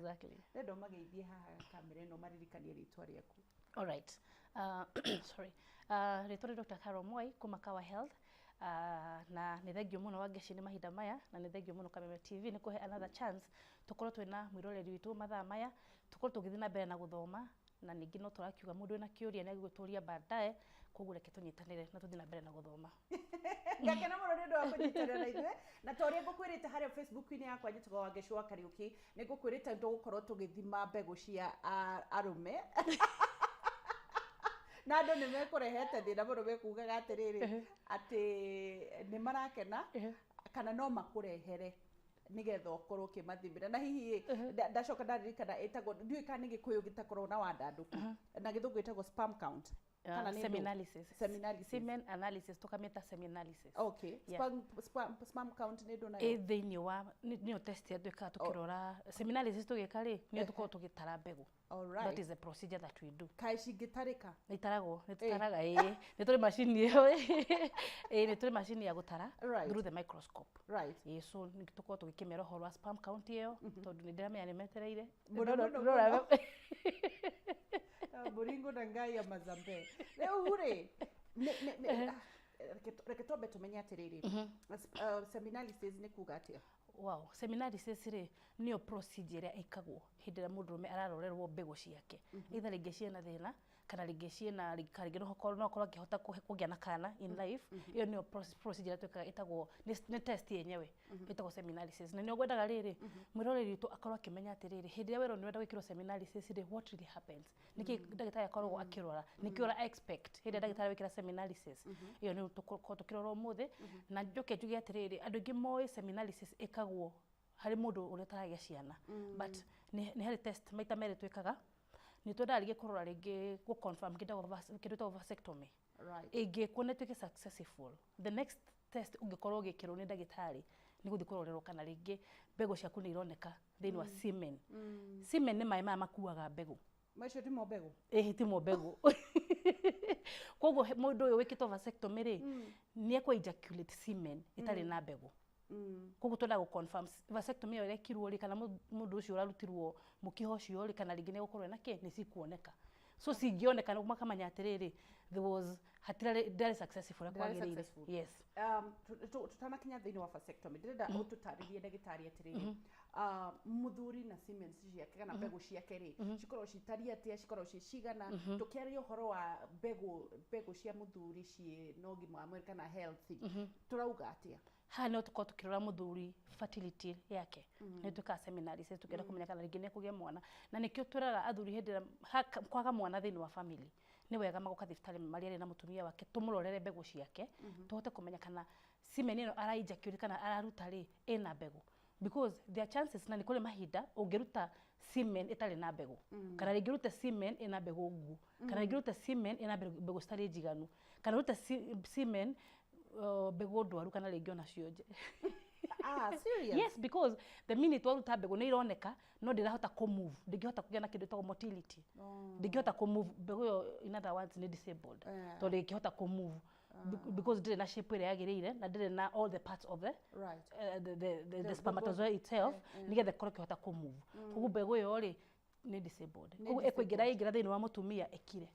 Exactly. Ndĩrenda ũmageithie haha kamera ĩno, maririkanie rĩtwa rĩaku. All right. Sorry. Rĩtwa nĩ Dr. Carol Mwai kuma Kawa Health. Na nĩ thengio mũno Wangeci nĩ mahinda maya, na nĩ thengio mũno Kameme TV nĩ kũhe another chance tũkorwo twĩna mwĩroreri witũ mathaa maya, tũkorwo tũgĩthiĩ na mbere na gũthoma, na ningĩ no tũrakiuga mũndũ wĩna kĩũria nĩ agĩgũtũria baadaye, koguo reke tũnyitanĩre na tũthiĩ na mbere na gũthoma. Ngakena mũno nĩ ũndũ wa kũnyitanĩra na ithuĩ, na ta ũrĩa ngũkwĩrĩte harĩa Facebook-inĩ yakwa njĩtagwo Wangeci wa Kariũki, nĩ ngũkwĩrĩte tũgũkorwo tũgĩthima mbegũ cia arũme, na andũ nĩ mekũrehete thĩna mũno, mekugaga atĩrĩrĩ, atĩ nĩ marakena kana no makũrehere nĩgetha ũkorwo ũkĩmathimĩra. Na hihi ĩ, ndacoka ndaririkana ĩtagwo, ndiũĩ kana nĩ Gĩkũyũ gĩtakoragwo na wandandũku, na Gĩthũngũ ĩtagwo sperm count kana nĩ ndũ? Seminalysis. Seminalysis. Semen analysis, tũkamĩta seminalysis. Yeah. Sperm count nĩ ndũ nayo? Ĩ thĩinĩ wa nĩyo test ĩrĩa twĩkaga tũkĩrora seminalysis. Tũgĩka rĩ, nĩyo tũkoragwo tũgĩtara mbegũ. That is the procedure that we do. Kaĩ cingĩtarĩka? Nĩ itaragwo, nĩ tũtaraga, ĩĩ, nĩ tũrĩ macini ĩyo, ĩĩ, nĩ tũrĩ macini ya gũtara through the microscope. Ĩĩ, so nĩ tũkoragwo tũgĩkĩmera ũhoro wa sperm count ĩyo, tondũ nĩ ndĩramenya nĩ metereire. Mũno, mũno, mũno. Mũringo na ngai ya mazambe. Rĩu rĩ, reke twambe tũmenye atĩrĩrĩ, seminalysis nĩ kuga atĩa? Wow, seminalysis rĩ, nĩyo procedure ĩrĩa ĩkagwo hĩndĩ ĩrĩa mũndũrũme ararorerwo mbegũ ciake, either rĩngĩ ciĩna thĩna kana rĩngĩ ciĩna, kana rĩngĩ no akorwo akĩhota kũgĩa na kana in life. Ĩyo nĩyo procedure ĩrĩa twĩkaga, ĩtagwo nĩ test yenyewe ĩtagwo seminalysis. Na nĩyo ngwendaga rĩrĩ mwĩroreri witũ akorwo akĩmenya atĩrĩrĩ, hĩndĩ ĩrĩa werwo nĩ ũrenda gwĩkĩrwo seminalysis rĩ, what really happens, nĩkĩ ndagĩtarĩ akoragwo akĩrora, nĩkĩ ũra expect hĩndĩ ĩrĩa ndagĩtarĩ wĩkĩra seminalysis? Ĩyo nĩ tũkorwo tũkĩrora ũmũthĩ. Na njoke njuge atĩrĩrĩ, andũ aingĩ moĩ seminalysis ĩkagwo harĩ mũndũ ũrĩa ũtaragĩa ciana, but nĩ harĩ test maita merĩ twĩkaga. Nĩ twendaga rĩngĩ kũrora, rĩngĩ gũ confirm kĩndũ gĩtagwo vasectomy ĩngĩkwo na ĩtuĩke successful. The next test ũngĩkorwo ũgĩkĩrwo nĩ ndagĩtarĩ nĩ gũthiĩ kũrorerwo kana rĩngĩ mbegũ ciaku nĩ ironeka thĩinĩ wa semen. Semen nĩ maĩ maya makuaga mbegũ. Macio timo mbegũ? Ĩhĩ, timo mbegũ. Koguo mũndũ ũyũ wĩkĩtwo vasectomy rĩ, nĩ ekũ ejaculate semen ĩtarĩ na mbegũ. Koguo twendaga gũ confirm vasectomy ĩyo ĩrekirwo rĩ, kana mũndũ ũcio ũrarutirwo mũkiha ũcio rĩ, kana rĩngĩ nĩ egũkorwo ena kĩ, nĩ cikuoneka. So cingĩoneka nĩ makamenya atĩrĩrĩ, there was hatirarĩ, ndarĩ successful ũrĩa Ndarĩ kwagĩrĩire. successful. Yes. Tutanakinya thĩinĩ wa vasectomy, ndĩrenda ũtũtarĩrie, ndagĩtarĩ, atĩrĩrĩ, mũthuri na semen ciake kana mbegũ ciake rĩ, cikoragwo citariĩ atĩa, cikoragwo ciĩ cigana? Tũkĩaria ũhoro wa mbegũ cia mũthuri ciĩ na ũgima wa mwĩrĩ kana healthy, tũrauga atĩa? Haha no tũkorwo tũkĩrora mũthuri fertility yake. Nĩ twĩkaga seminalysis tũkĩenda kũmenya kana rĩngĩ nĩ ekũgĩa mwana, na nĩkĩo twĩraga athuri hĩndĩ ĩrĩa kwaga mwana thĩinĩ wa family, nĩ wega magoka thibitarĩ marĩ erĩ na mũtumia wake, tũmũrorere mbegũ ciake, tũhote kũmenya kana semen ĩno ara ejaculate kana araruta rĩ, ĩna mbegũ, because there are chances na nĩ kũrĩ mahinda ũngĩruta semen ĩtarĩ na mbegũ, kana rĩngĩ ũrute semen ĩna mbegũ nguũ, kana rĩngĩ ũrute semen ĩna mbegũ citarĩ njiganu, kana ũrute semen mbegũ ndwaru, kana rĩngĩ ona cionje. Ah, serious? Yes, because the minute waruta mbegũ, nĩ ironeka no ndĩrahota kũ move, ndĩngĩhota kũgĩa na kĩndũ gĩtagwo motility, ndĩngĩhota kũ move mbegũ ĩyo. In other words, nĩ disabled, tondũ ndĩngĩhota kũ move because ndĩrĩ na shape ĩrĩa yagĩrĩire na ndĩrĩ na all the parts of the the spermatozoa itself nĩgetha ĩkorwo ĩkĩhota kũ move. Koguo mbegũ ĩyo rĩ, nĩ disabled. Nĩ Koguo ĩkũingĩra, ĩingĩra thĩinĩ wa mũtumia ĩkire,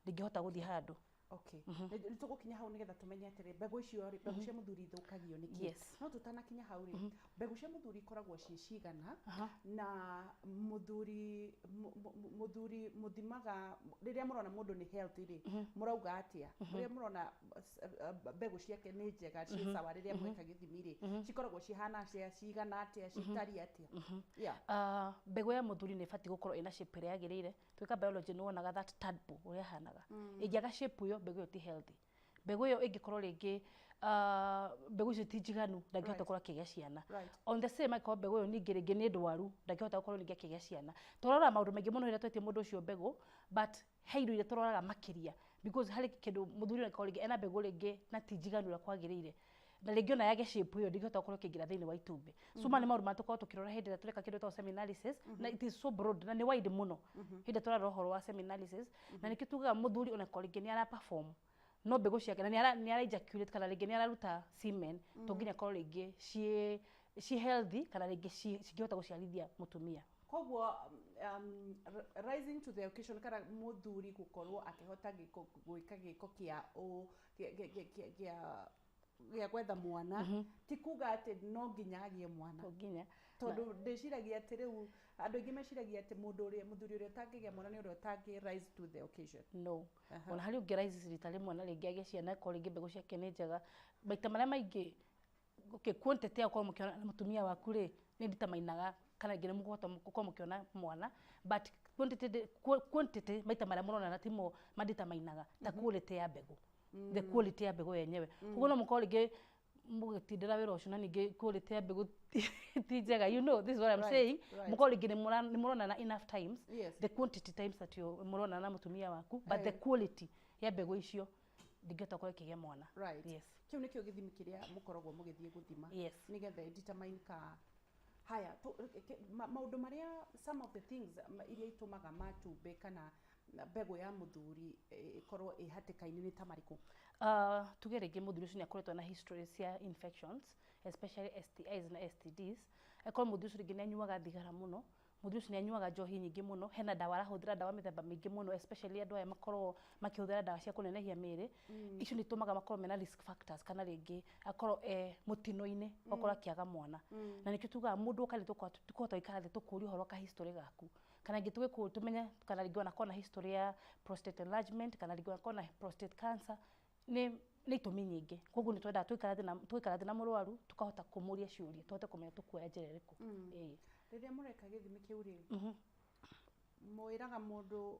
ndĩngĩhota gũthiĩ handũ. Okay, nĩ tũgũkinya hau nĩgetha tũmenye atĩrĩ, mbegũ icio rĩ, mbegũ cia mũthuri ithũkagio nĩkĩ? Yes. No tũtanakinya hau rĩ, mbegũ cia mũthuri ikoragwo ciĩ cigana, na mũthuri mũthimaga rĩrĩa mũrona mũndũ nĩ healthy rĩ, mũrauga atĩa? Rĩrĩa mũrona mbegũ ciake nĩ njega, ciĩ sawa, rĩrĩa mweka gĩthimi rĩ, cikoragwo cihana atĩa, cigana atĩa, citariĩ atĩa? Yeah. Mbegũ ya mũthuri nĩ ĩbatiĩ gũkorwo ĩna shape ĩrĩa yagĩrĩire. Twĩka biology nĩ wonaga that tadpole ũrĩa ĩhanaga. Ĩngĩaga shape ĩyo, mbegũ ĩyo ti healthy. Mbegũ ĩyo ĩngĩkorwo rĩngĩ mbegũ icio ti njiganu, ndangĩhota gũkorwo akĩgĩa ciana. On the same, angĩkorwo mbegũ ĩyo ningĩ rĩngĩ nĩ ndwaru, ndangĩhota gũkorwo ningĩ akĩgĩa ciana. Tũroraga maũndũ maingĩ mũno rĩrĩa twetie mũndũ ũcio mbegũ, but he indo iria tũroraga makĩria, because harĩ kĩndũ mũthuri angĩkorwo rĩngĩ ena mbegũ rĩngĩ na ti njiganu ũrĩa kwagĩrĩire, na rĩngĩ ona yage shape ĩyo, ndĩngĩhota gũkorwo ĩkĩingĩra thĩinĩ wa itumbĩ. So maya nĩ maũndũ marĩa tũkoragwo tũkĩrora hĩndĩ ĩrĩa tũreka kĩndũ gĩtagwo seminalysis, na it is so broad na nĩ wide mũno hĩndĩ ĩrĩa tũrarora ũhoro wa seminalysis. Na nĩkĩo tugaga mũthuri ona korwo rĩngĩ nĩ ara perform no mbegũ ciake na nĩ ara ejaculate kana rĩngĩ nĩ araruta semen, to nginya korwo rĩngĩ ciĩ healthy kana rĩngĩ cingĩhota gũciarithia mũtumia. Koguo rising to the occasion kana muthuri gukorwo akihota gwika giko kia o kia gĩa gwetha mwana ti kuga atĩ no nginya agĩe mwana. To nginya. Tondũ ndĩciragia atĩ rĩu andũ aingĩ meciragia atĩ mũndũ ũrĩa mũthuri ũrĩa ũtangĩgĩa mwana nĩ ũrĩa ũtangĩ rise to the occasion. No. Aha. Ona harĩ ũngĩ rise rita rĩmwe na rĩngĩ agĩe ciana korwo rĩngĩ mbegũ ciake nĩ njega. Maita marĩa maingĩ, okay, quantity ya gũkorwo mũkĩona na mũtumia waku rĩ, nĩ nditamainaga kana rĩngĩ nĩ mũkũhota gũkorwo mũkĩona mwana, but quantity maita marĩa mũronana timo manditamainaga ta quality ya mbegũ, the quality ya mbegũ yenyewe. Koguo no mũkorwo rĩngĩ mũgĩtindĩra wĩra ũcio na ningĩ quality ya mbegũ ti njega, you know this is what I'm saying. Mũkorwo rĩngĩ nĩ mũronana enough times, the quantity times that you mũronana na mũtumia waku, but the quality ya mbegũ icio ndingĩhota gũkorwo ĩkĩgĩa mwana. Right. Yes. Kĩu nĩkĩo gĩthimi kĩrĩa mũkoragwo mũgĩthiĩ gũthima nĩgetha determine ka haya maũndũ marĩa, some of the things iria itũmaga matumbĩ kana mbegũ ya mũthuri ĩkorwo ĩ hatĩka-inĩ nĩ ta marĩkũ? Tuge rĩngĩ mũthuri ũcio nĩ akoretwo na history cia infections, especially STIs na STDs. Akorwo mũthuri ũcio rĩngĩ nĩ anyuaga thigara mũno, mũthuri ũcio nĩ anyuaga njohi nyingĩ mũno, hena ndawa arahũthĩra, ndawa mĩthemba mĩingĩ mũno, especially andũ aya makoragwo makĩhũthĩra ndawa cia kũnenehia mĩĩrĩ. Icio nĩ itũmaga makorwo mena risk factors, kana rĩngĩ akorwo e mũtino-inĩ akorwo akĩaga mwana. Na nĩkĩo tugaga mũndũ oka nĩ tũkũhota gũikara thĩ tũkũrie ũhoro ka history gaku, kana rĩngĩ tũgĩkũ tũmenye kana rĩngĩ wanakorwo na history ya prostate enlargement, kana rĩngĩ wanakorwo na prostate cancer. Nĩ itũmi nyingĩ, koguo nĩ twendaga tũgaikara thĩ na mũrwaru, tũkahota kũmũria ciũria, tũhote kũmenya tũkuoya njĩra ĩrĩkũ. Ĩĩ. Rĩrĩa mũreka gĩthimi kĩu rĩ, mwĩraga mũndũ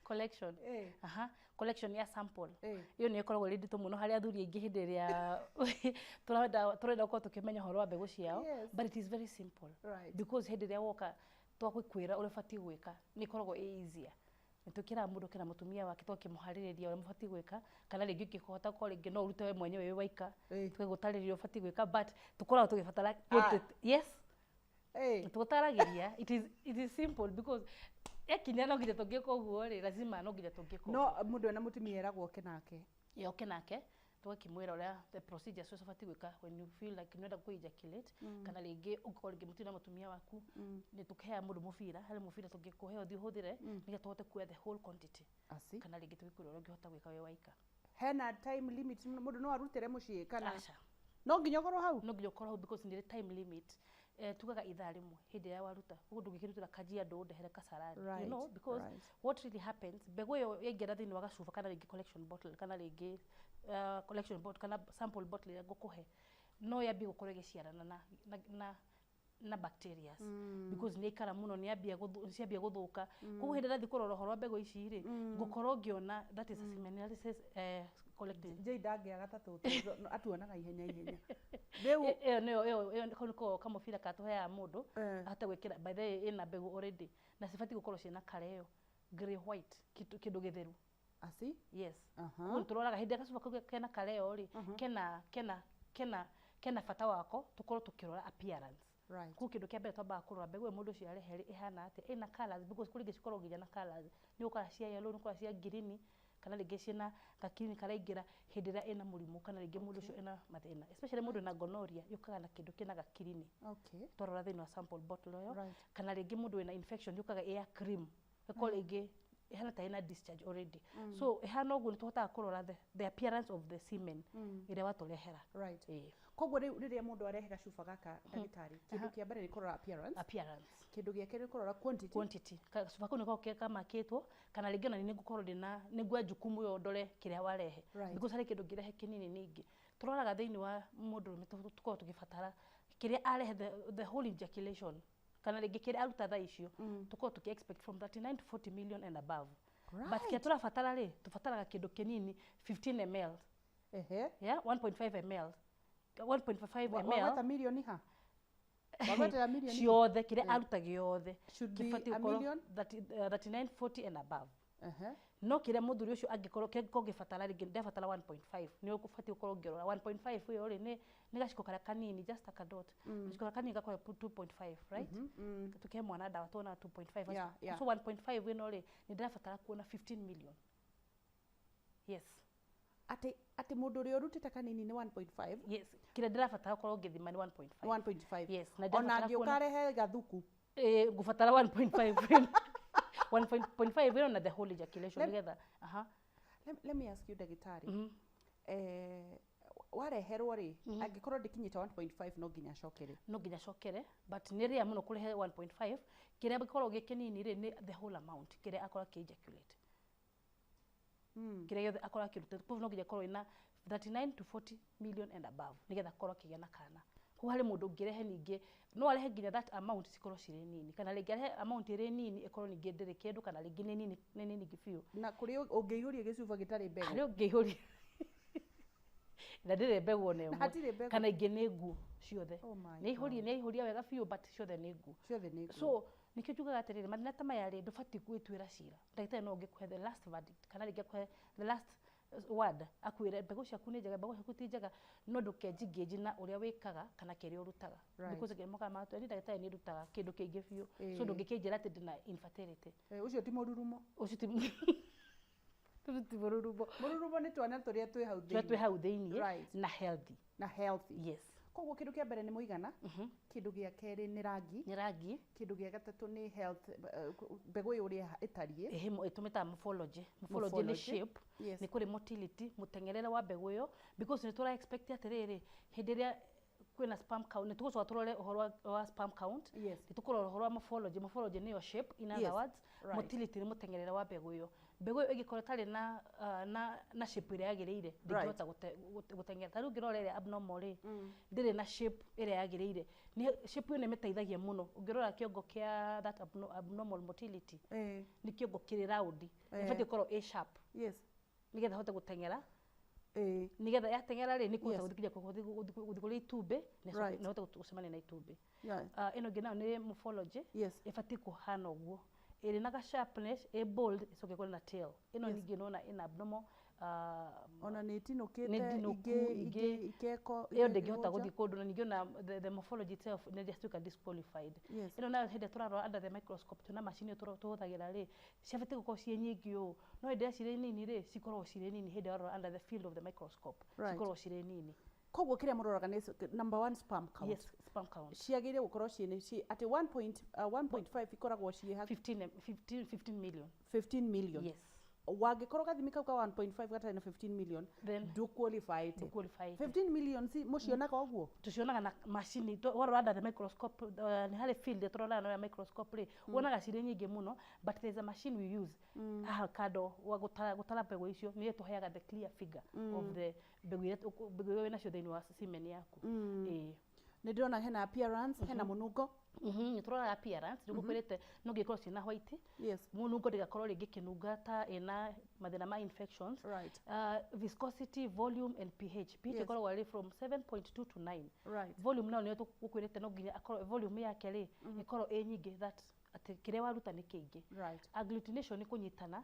Collection. Aha, collection ya sample. Ĩyo nĩ ĩkoragwo ĩrĩ nditũ mũno harĩ athuri aingĩ hĩndĩ ĩrĩa tũrenda gũkorwo tũkĩmenya ũhoro wa mbegũ ciao. But it is very simple because hĩndĩ ĩrĩa woka twagũkwĩra ũrĩa ũbatiĩ gwĩka, nĩ ĩkoragwo ĩ easier. Nĩ twĩkĩraga mũndũ kena mũtumia wake, tũgakĩmũharĩrĩria ũrĩa mũbatiĩ gwĩka, kana rĩngĩ ũngĩhota gũkorwo rĩngĩ no ũrute we mwenyewe wĩ waika, tũgagũtarĩria ũrĩa ũbatiĩ gwĩka, but tũkoragwo tũgĩbatara yes. Tũgũtaragĩria. It is simple because yakinya no nginya tũngĩka ũguo rĩ, lazima no nginya tũngĩka. No mũndũ ena mũtumia eragwo oke nake? Yoke nake, tũgakĩmwĩra ũrĩa the procedures ũcio ũbatiĩ gwĩka when you feel like nĩũrenda kũ ejaculate, kana rĩngĩ ũngĩkorwo rĩngĩ mũtirĩ na mũtumia waku, nĩ tũkĩheaga mũndũ mũbira, harĩ mũbira tũngĩkũhe ũthiĩ ũhũthĩre nĩgetha tũhote kuoya the whole quantity. Asi. Kana rĩngĩ tũgĩkwĩra ũrĩa ũngĩhota gwĩka wĩ waika. Hena time limit mũndũ no arutĩre mũciĩ kana Aca. no nginya ũkorwo hau? No nginya ũkorwo hau because nĩ time limit. Tugaga ithaa rĩmwe hĩndĩ ĩrĩa waruta, koguo ndũngĩkĩrutĩra Kajiado ũndehere Kasarani, you know, because what really happens, mbegũ ĩyo yaingĩra thĩinĩ wa gacuba kana rĩngĩ collection bottle, kana rĩngĩ collection bottle kana sample bottle ĩrĩa ngũkũhe, no yambie gũkorwo ĩgĩciarana na bacterias because nĩ ikara mũno, nĩ yambia ciambia gũthũka. Koguo hĩndĩ ĩrĩa ndathiĩ kũrora ũhoro wa mbegũ ici rĩ, ngũkorwo ngĩona that is a semen analysis collected. Njei ndangĩaga ta tũtũ atuonaga ihenya ihenya rĩu. Ĩyo nĩyo ĩyo kau nĩko kamũbira katũheaga mũndũ ahote gwĩkĩra. By the way, ĩna mbegũ already na cibatiĩ gũkorwo ciĩna colour ĩyo grey white, kĩndũ gĩtheru. Asi. Yes. Koguo nĩtũroraga hĩndĩ ĩrĩa gacuba kau kena colour ĩyo rĩ, kena bata wako tũkorwo tũkĩrora appearance. Koguo kĩndũ kĩa mbere twambaga kũrora, mbegũ ĩyo mũndũ ũcio arehe rĩ, ĩhana atĩa, ĩna colours, because kũrĩ ingĩ cikoragwo nginya na colours, nĩ ũgũkora cia yellow, nĩ ũgũkora cia green, kana rĩngĩ ciĩna gakirini karaingĩra hĩndĩ ĩrĩa ĩna mũrimũ, kana rĩngĩ mũndũ ũcio ena mathĩna, especially mũndũ wĩna gonorrhea, yũkaga na kĩndũ kĩna gakirini twarora thĩinĩ wa sample bottle ĩyo. Kana rĩngĩ mũndũ wĩna infection, yũkaga ĩ ya cream, ĩkorwo rĩngĩ ĩhana ta ĩna discharge already. So ĩhana ũguo nĩ tũhotaga kũrora the appearance of the semen ĩrĩa watũrehera. Ĩĩ. Koguo rĩu rĩrĩa mũndũ arehe gacuba gaka, ndagĩtarĩ, kĩndũ kĩa mbere nĩ kũrora appearance. Appearance. Kĩndũ gĩa kerĩ nĩ kũrora quantity. Quantity. Gacuba kau nĩko kamakĩtwo, kana rĩngĩ ona nĩ ngũkorwo ndĩna nĩ nguoya jukumu ĩyo ndore kĩrĩa warehe because harĩ kĩndũ ngĩrehe kĩnini ningĩ tũroraga thĩinĩ wa mũndũrũme, tũkoragwo tũgĩbatara kĩrĩa arehe, the whole ejaculation, kana rĩngĩ kĩrĩa aruta thaa icio, tũkoragwo tũkĩ expect from 39 to 40 million and above, but kĩrĩa tũrabatara rĩ, tũbataraga kĩndũ kĩnini, 15 ml. Yeah, 1.5 ml, 1.5 ml. Wagweta milioni ha, wagwetera milioni? Ciothe, kĩrĩa aruta gĩothe Should be kĩbatiĩ a gũkorwo million? 30, 39 40 and above. No kĩrĩa mũthuri ũcio angĩkorwo kĩrĩa angĩkorwo ngĩbatara rĩngĩ ndabatara 1.5, nĩ ũbatiĩ gũkorwo ngĩrora 1.5 ĩyo rĩ, nĩ gaciko karĩa kanini, just a dot, gaciko karĩa kanini gakorwo 2.5, right? Tũkĩhe mwana ndawa tuonaga 2.5. So 1.5 ĩno rĩ, nĩ ndĩrabatara kuona 15 million, yes. Atĩ mũndũ ũrĩa ũrutĩte kanini nĩ 1.5? Yes, kĩrĩa ndĩrabatara gũkorwo ngĩthima nĩ 1.5. 1.5. Yes, na ona ndĩrabatara angĩũka kuona arehe gathuku? Ngũbatara 1.5, 1.5 ĩno na the whole ejaculation nĩgetha aha. Let me ask you, ndagĩtarĩ, wareherwo rĩ, angĩkorwo ndĩkinyĩte 1.5, no nginya acokere? No nginya cokere, but nĩ rĩa mũno kũrehe 1.5. Kĩrĩa gĩkoragwo gĩ kĩnini rĩ, nĩ the whole amount kĩrĩa akorwo akĩ ejaculate, kĩrĩa gĩothe akorwo akĩruta. Koguo no nginya akorwo ĩna 39 to 40 million and above nĩgetha akorwo akĩgĩa na kana. Koguo harĩ mũndũ ũngĩrehe, ningĩ no arehe nginya that amount cikorwo cirĩ nini, kana rĩngĩ arehe amount ĩrĩ nini ĩkorwo ningĩ ndĩrĩ kĩndũ, kana rĩngĩ nĩ nini, nĩ nini biũ. Na kũrĩ ũngĩihũria gĩcuba gĩtarĩ mbegũ? Harĩ ũngĩihũria na ndĩrĩ mbegũ ona ĩmwe. Hatirĩ mbegũ. Kana ingĩ nĩ nguo ciothe. Oh my. Nĩ aihũria, nĩ aihũria wega biũ, but ciothe nĩ nguo. Ciothe nĩ nguo. So nĩkĩo njugaga atĩrĩrĩ, mathĩna ta maya rĩ, ndũbatiĩ gwĩtuĩra cira. Ndagĩtarĩ no ũngĩkũhe the last verdict, kana rĩngĩ akũhe the last word, akwĩre mbegũ ciaku nĩ njega, mbegũ ciaku ti njega, no ndũkenjingĩnji na ũrĩa wĩkaga kana kĩrĩa ũrutaga. Because angĩ mokaga magatwĩra, "Niĩ ndagĩtarĩ nĩ ndutaga kĩndũ kĩingĩ biũ, so ndũngĩkĩnjĩra atĩ ndĩna infertility." Ũcio ti mũrurumo. Ũcio ti ti mũrurumo. Mũrurumo nĩ twana tũrĩa twĩ hau tũrĩa twĩ thĩinĩ. Hau thĩiniĩ. Na healthy. Na healthy. Yes. Koguo kĩndũ kĩa mbere nĩ mũigana, kĩndũ gĩa kerĩ nĩ rangi, Nĩ rangi. Kĩndũ gĩa gatatũ nĩ health, mbegũ ĩyo ũrĩa ĩtariĩ. Ĩhĩ, ĩtũmĩtaga morphology. Morphology nĩ Morphology. shape. Yes. Nĩ kũrĩ motility, mũteng'erere wa mbegũ ĩyo, because nĩ tũra expect atĩrĩrĩ, hĩndĩ ĩrĩa kwĩna sperm count, nĩ tũgũcoka tũrore ũhoro wa sperm count. Nĩ tũkũrora ũhoro wa morphology. Morphology nĩyo shape, in other words. Motility nĩ mũteng'erere wa mbegũ ĩyo. Mbegũ ĩyo ĩngĩkorwo ĩtarĩ na shape ĩrĩa yagĩrĩire, ndĩngĩhota gũteng'era. Ta rĩu ũngĩrora ĩrĩa abnormal rĩ, ndĩrĩ na shape ĩrĩa yagĩrĩire. Nĩ shape ĩyo nĩ ĩmĩteithagia mũno. Ũngĩrora kĩongo kĩa that abnormal motility, nĩ kĩongo kĩrĩ round. Ĩbatiĩ gũkorwo ĩ sharp nĩgetha ĩhote gũteng'era, nĩgetha yateng'era rĩ, nĩ kũhota gũthiĩ gũthiĩ kũrĩ itumbĩ na na ĩhote gũcemania na itumbĩ. Ĩno ĩngĩ nayo nĩ morphology. Ĩbatiĩ kũhana ũguo, ĩrĩ na ga sharpness, ĩ bold, ĩcoke ĩkorwo na tail. Ĩno ningĩ nĩwona ĩna abnormal. Ona nĩ ĩtinũkĩte. Nĩ ndinũku, ingĩ ingĩ ingĩ ikeko ĩyo ndĩngĩhota ikegũnja. Gũthiĩ kũndũ, na ningĩ ona the morphology itself nĩ yatuĩka disqualified. Ĩno nayo hĩndĩ ĩrĩa tũrarora under the microscope, twĩna macini ĩyo tũhũthagĩra rĩ, ciabatiĩ gũkorwo ciĩ nyingĩ ũũ, no hĩndĩ ĩrĩa cirĩ nini rĩ, cikoragwo cirĩ nini. Hĩndĩ ĩrĩa warora under the field of the microscope, cikoragwo cirĩ nini. Koguo kĩrĩa mũroraga nĩ number one, sperm count. Yes, sperm count. Ciagĩrĩire gũkorwo atĩ 1.5 ikoragwo ciĩ 15 15 15 million. 15 million? Yes. Wangĩkorwo gathimi kau ka 1.5 gatarĩ na 15 million, then ndũqualified. Ndũqualified. 15 million si mũcionaga ũguo? Tucionaga na macini. Warora under the microscope, nĩ harĩ field tũroraga nayo ya microscope rĩ, wonaga cirĩ nyingĩ mũno, but there's a machine we use haha kando wa gũtara mbegũ icio, nĩyo ĩtũheaga the clear figure of the mbegũ iria mbegũ iria wĩnacio thĩinĩ wa semen yaku. Ĩĩ. Nĩ ndĩrona hena appearance, hena mũnungo. Nĩ tũroraga appearance. Nĩ gũkwĩrĩte no nginya ikorwo ciĩna white. Yes. Mũnungo, ndĩgakorwo rĩngĩ ĩkĩnunga ta ĩna mathĩna ma infections. Viscosity, volume and pH. pH ĩkoragwo ĩrĩ from 7.2 to 9. Volume nayo nĩyo tũgũkwĩrĩte no nginya akorwo volume yake rĩ, ĩkorwo ĩ nyingĩ, that atĩ kĩrĩa waruta nĩ kĩingĩ. Agglutination nĩ kũnyitana.